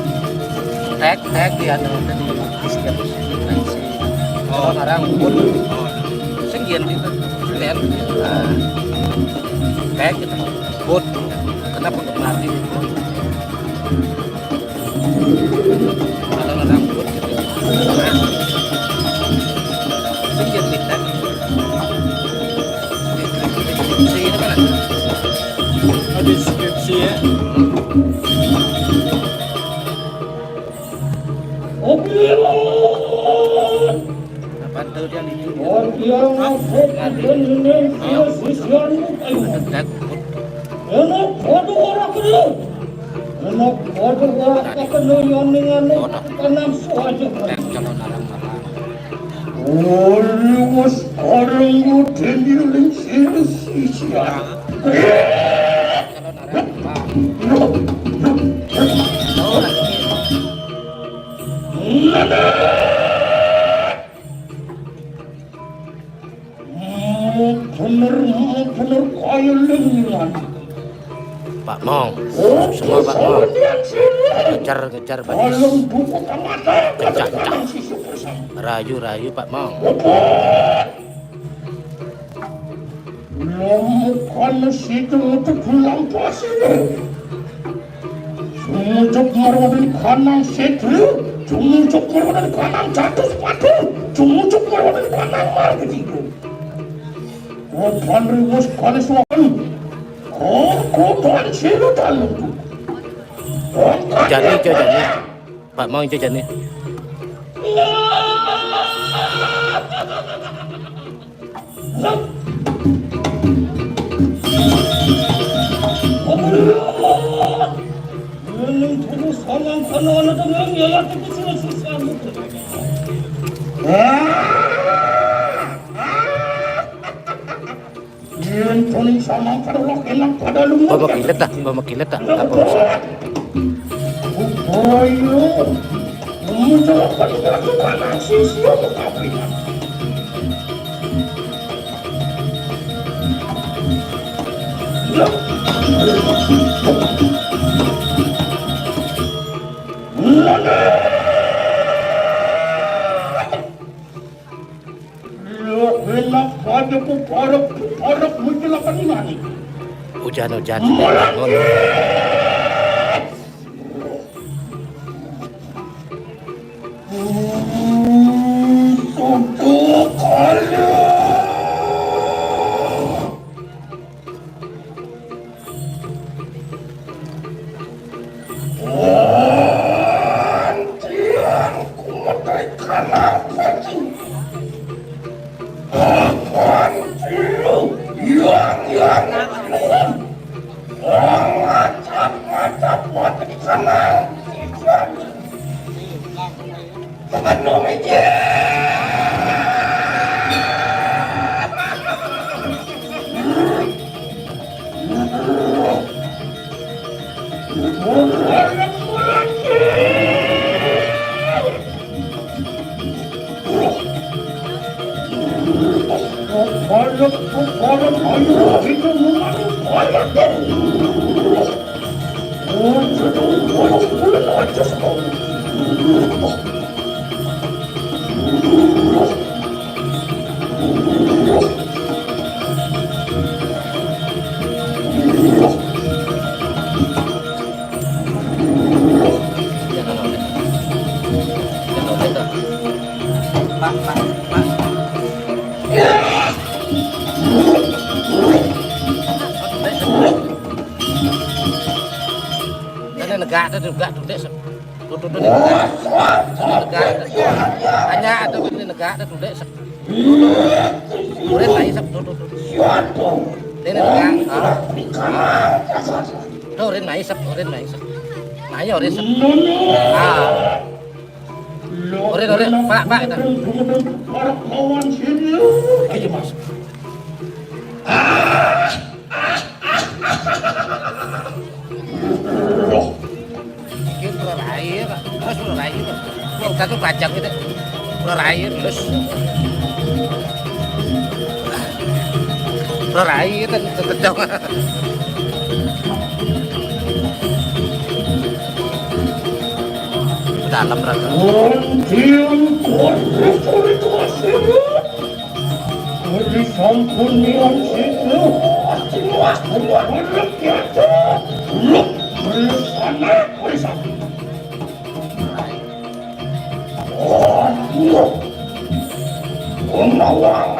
Tek, tek, ya, tuh, tadi. Setiap si calon orang ubud. Oh. Sing gitu. Tek. Nah. Tek gitu. Ubud. Kenapa untuk mati? Kalau nggak rambut gitu. Nah, itu dia cerita. Deskripsi itu kan ada. Oh, deskripsi ya. Apa tuh dia itu? Oh, dia ngapuk, dia nyenyum, dia sisian, ayo. Ada takut. Enak, waduh, orang kedua. Enak, waduh, waduh, kakeno yo ning anu, tekan nafsu aja. Ora wis areng ngudeni ning sisi-sisi. Bener, bener kaya lengan. Pak Mong, semua Pak Mong. Ngejar, ngejar, Pak. Kencang, kencang. Rayu, rayu, Pak Mong. Lamukan situ untuk bilang pasir. Jumujuk marwaning kanang sedru, jumujuk marwaning kanang jatuh sepatu, jumujuk marwaning kanang marwati. Opan rimus kanis wakan. Kokotan silu talung. Jani, jani. Pak mau jani. Yen toni samang karo lok elang pada lumut. Bawa kilet dah, bawa kilet dah. Apa usah? Ayo. Muncul apa di dalam kepala siswa kekafiran. Lho, enak aja puparep, puparep muncul apa nih, Mani? Hujan-hujan. Malah. Sodo kali. Antian kumetai kanang baju. Apaan lu? Yang, yang, yang. Ngacap-ngacap buat di kanang. Negak, negak, dudek, sep. Tuh, tuh, tuh, negak. Negak, negak. Hanya ada ini negak, tuh, dudek, sep. Tuh, tuh, tuh. Urin, mai, sep. Tuh, tuh, tuh. Ini negak. Ah. Tuh, urin, mai, sep. Urin, mai, sep. Mai, urin, sep. Ah. Urin, urin. Pak, pak, itu. Ayo, Mas. Iki ora rai, Pak. Terus ora rai, Pak. Wong satu pajak itu. Ora rai, terus. Ora rai, itu tetep. Dalam, Rak. Adi sampun niat sing luwih, luwih, luwih, luwih, luwih, sana, wis. Oh, iya. Gunawan.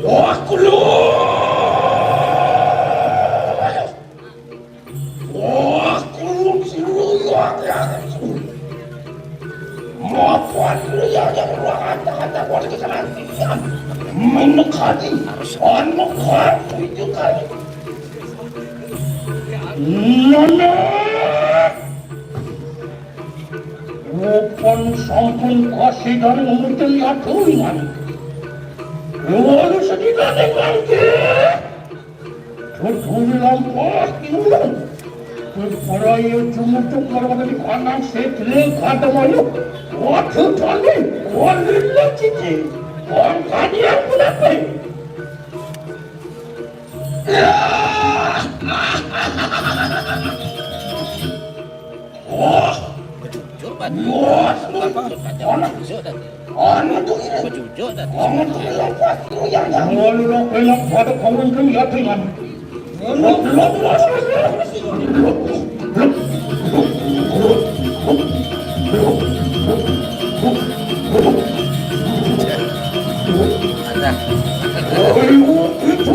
Wah, kulun. Wah, kulun sing luwih ati-ati. Mapan luwih ati ruangan kata-kata kuwi kesenangan. Menekati. Anu kan itu kan. Nana. Rupan sampun kasidan ngumurten yaturingan. Lalu sedinane mangke. Tuturi lampah kiwulung. Berparaya jumutuk marang di kanang setle kadamayu. Waduh tani, walila cici. Wangkanian punape. Wah, bejujuk, Pak. Wah, apa? Bejujuk tadi. Anu tuh ini. Bejujuk tadi. Anu tuh ini apa? Yang, yang. Lalu lo bilang pada kamu itu ya dengan. Lo, lo, lo, lo. Ada. Oh, itu.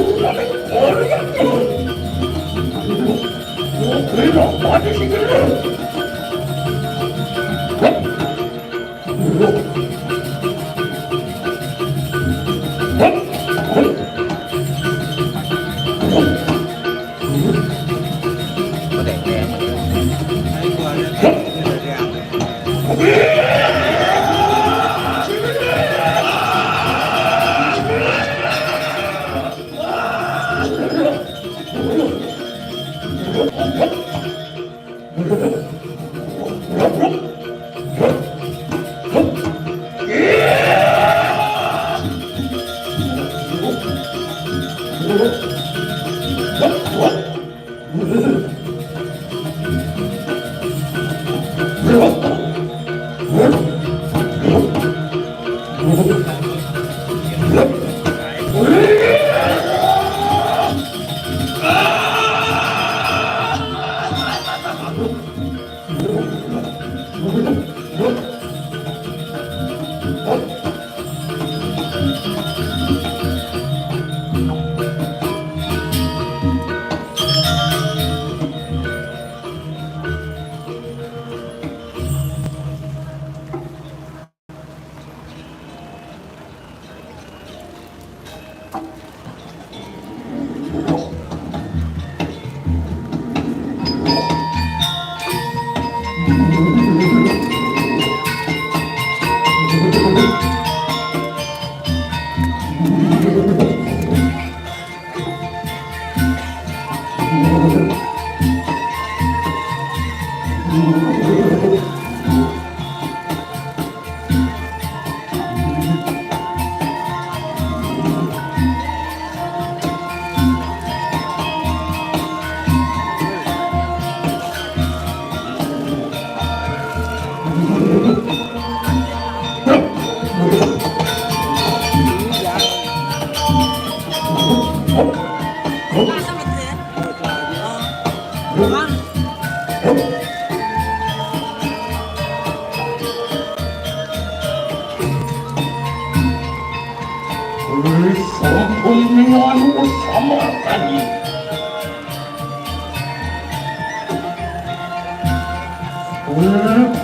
Anu sama kali.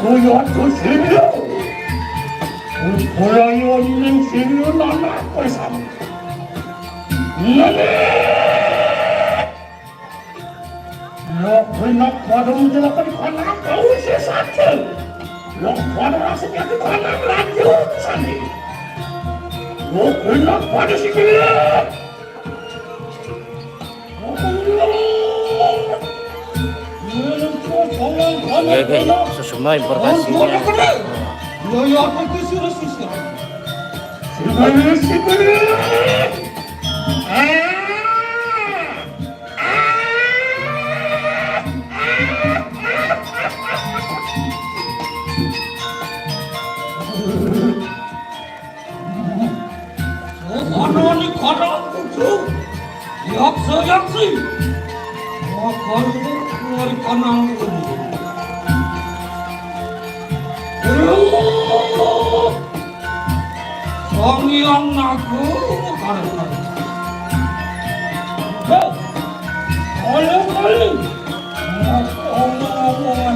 Kuya tu sini. Kuya yang sini nana pesan. Nani? Lo kena pada menjelaskan kanak kau sesat. Lo pada rasanya ke kanak lanjut sani. Lo kena pada sikit. Oke, oke, sesuai informasinya. Sibir, sibir. Anani karang kucu, yaksa yaksi. Makanya ngari kanang kucu. Sang Hyang Naga karang. Hei, ayo, ayo. Ngomong-ngomong.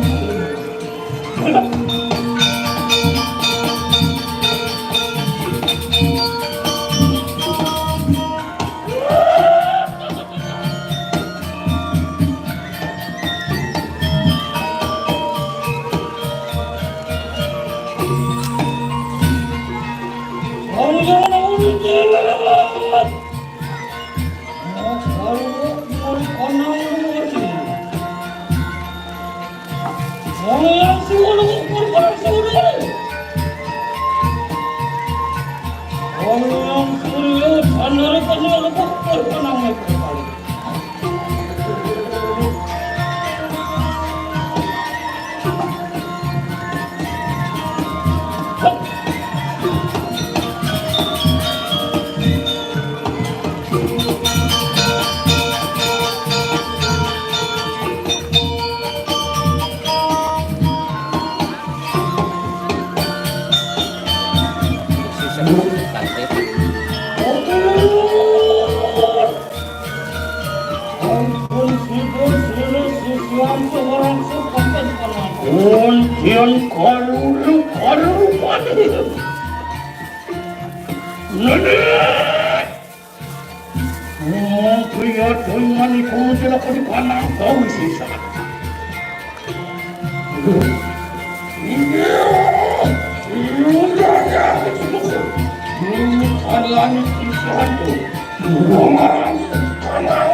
Wong yang suruh korban suruh. Wong yang suruh tandare kasih aku korban nang. Untian kalulu kalulu padi. Nene. Ngomong pria dengan iku jelek di panang kau sisa. Iya. Iya, iya, iya. Ini kalian itu. Ngomong panang.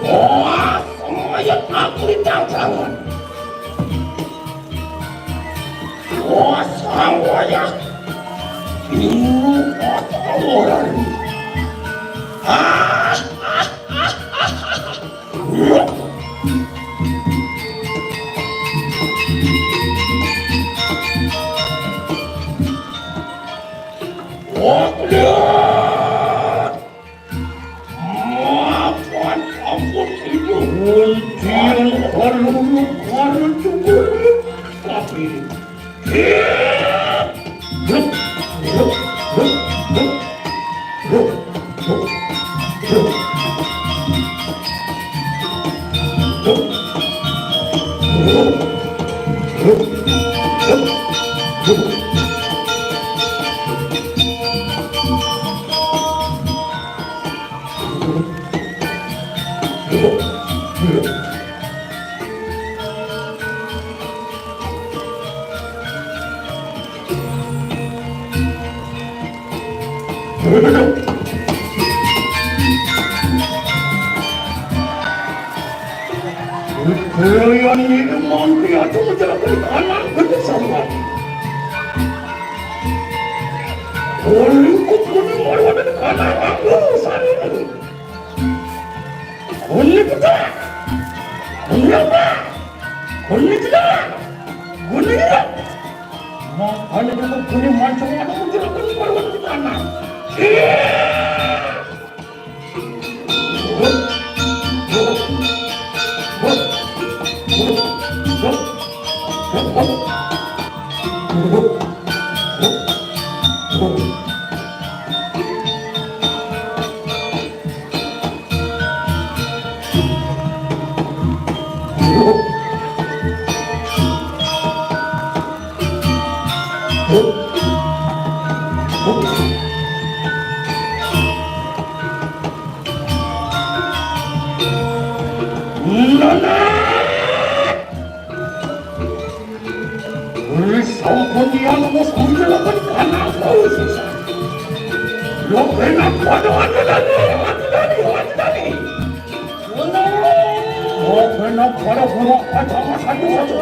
Wah, semuanya aku ditantang. Wah, sang wayah. Ini kota orang. Ah! Maafkan aku, Sidhu. Untian kalulu kalulu cukup. Tapi Kaya ini mangke aku menjelaskan anak bersama. Lingkup kuning baru ada di kanan aku sana. Kuning kita. Kuning kita. Kuning kita. Makanya kita kuning mancung ada menjelaskan baru ada di kanan. Iya. Wis sampun yang wis kuwi lho kan anak wis. Lo kena pada anu tadi, anu tadi, anu tadi. Lo kena pada buruk kacamata satu, satu.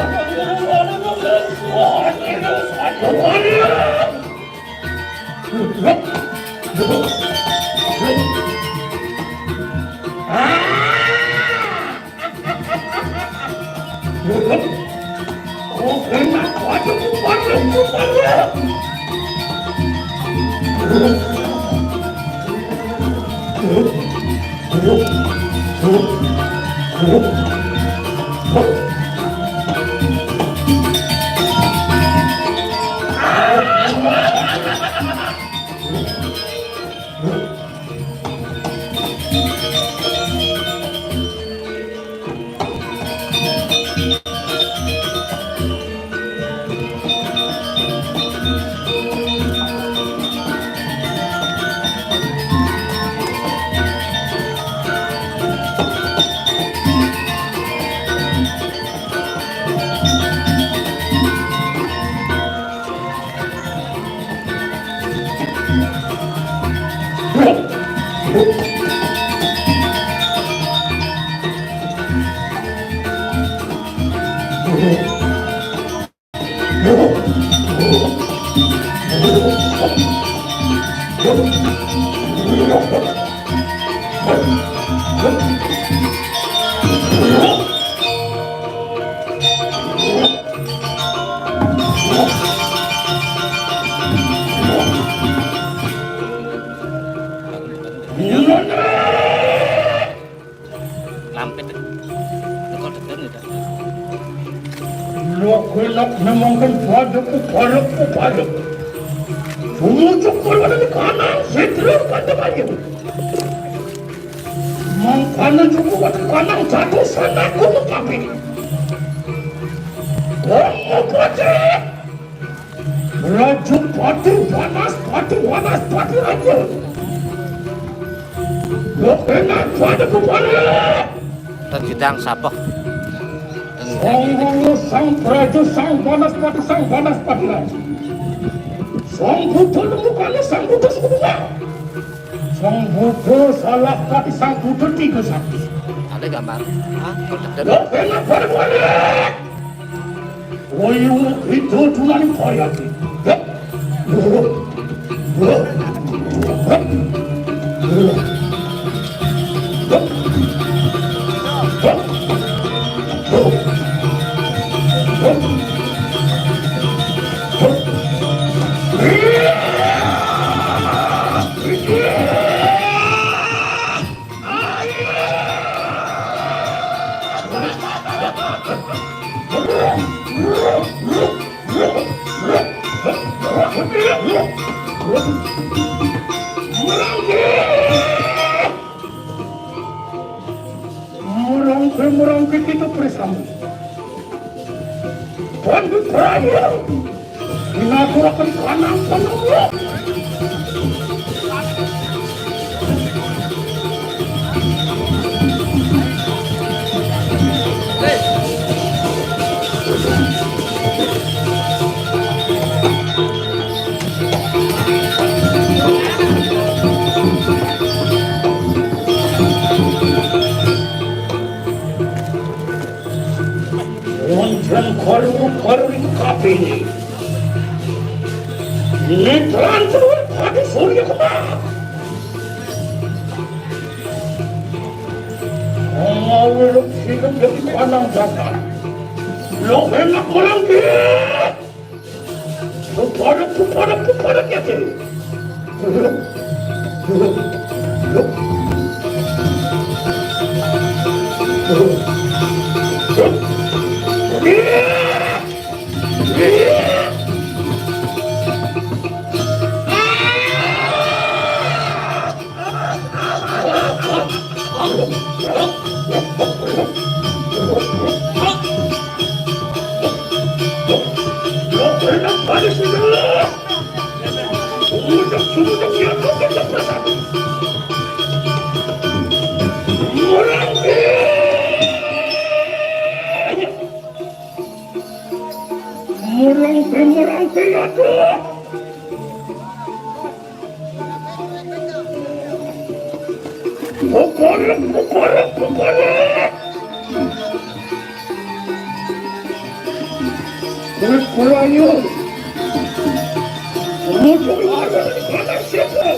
Ah! Lampit. Teko deden ya, Dak. Lho, kowe nak nemongken badheku, badhek, badhek. Jumujuk kowe ana di kanang, sedro kanca ayu. Mangkana cukup ada kanang jatuh sanaku mengkapi. Oh, oh, Raju pati panas, pati panas, pati raju. Lo enak pada kepala. Ten gedang sapa? Ten gedang. Sang Raju, sang Raju, sang panas, pati, sang panas, pati raju. Sang butuh lembukane, sang butuh sebuah. Sang butuh salah, pati, sang butuh tiga sakti. Ada gambar? Hah? Kalau deden. Lo enak pada kepala. Wayung itu tunan payati. Murangke, murangke kita bersama. Bantu perayaan. Ngaturaken kanang-kanang. Baru-baru itu kabeh ini. Ini terang terang hati Surya Kembar. Mau lu hidup jadi panang datar. Lo enak melangkir. Kepada, kepada, kepada dia. Murang pe, murang pe, aduh. Pokolok, pokolok, pokolok. Kulit kulayu. Musuh warga di mana siapa?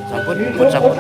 Sampun, pun sampun.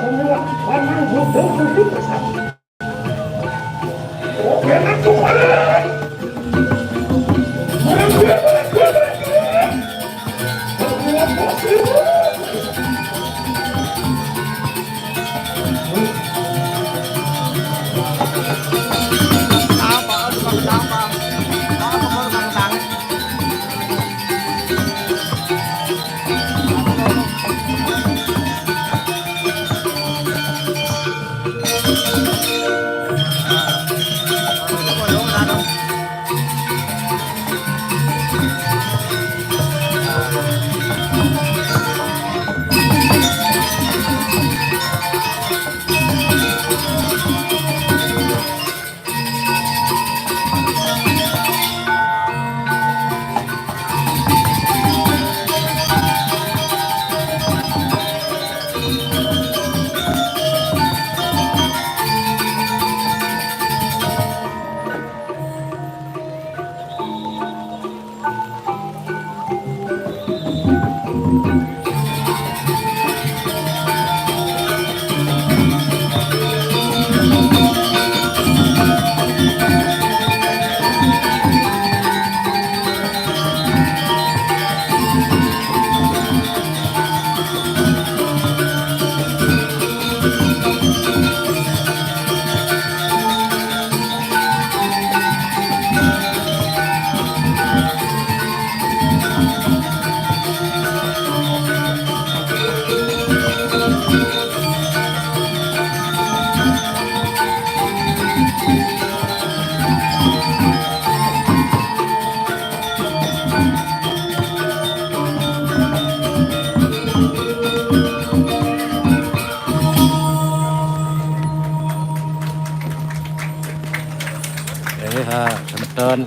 Ini ha, semeton.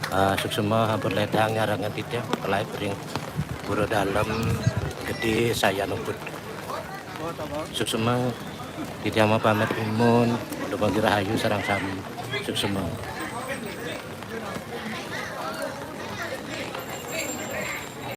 Ah, suksma sampun ledang nyarengan titiang, kalih ring Pura Dalem Gedé Sayan Ubud. Suksma titiang mapamit nuwun, dumugi rahayu sareng sami. Suksma.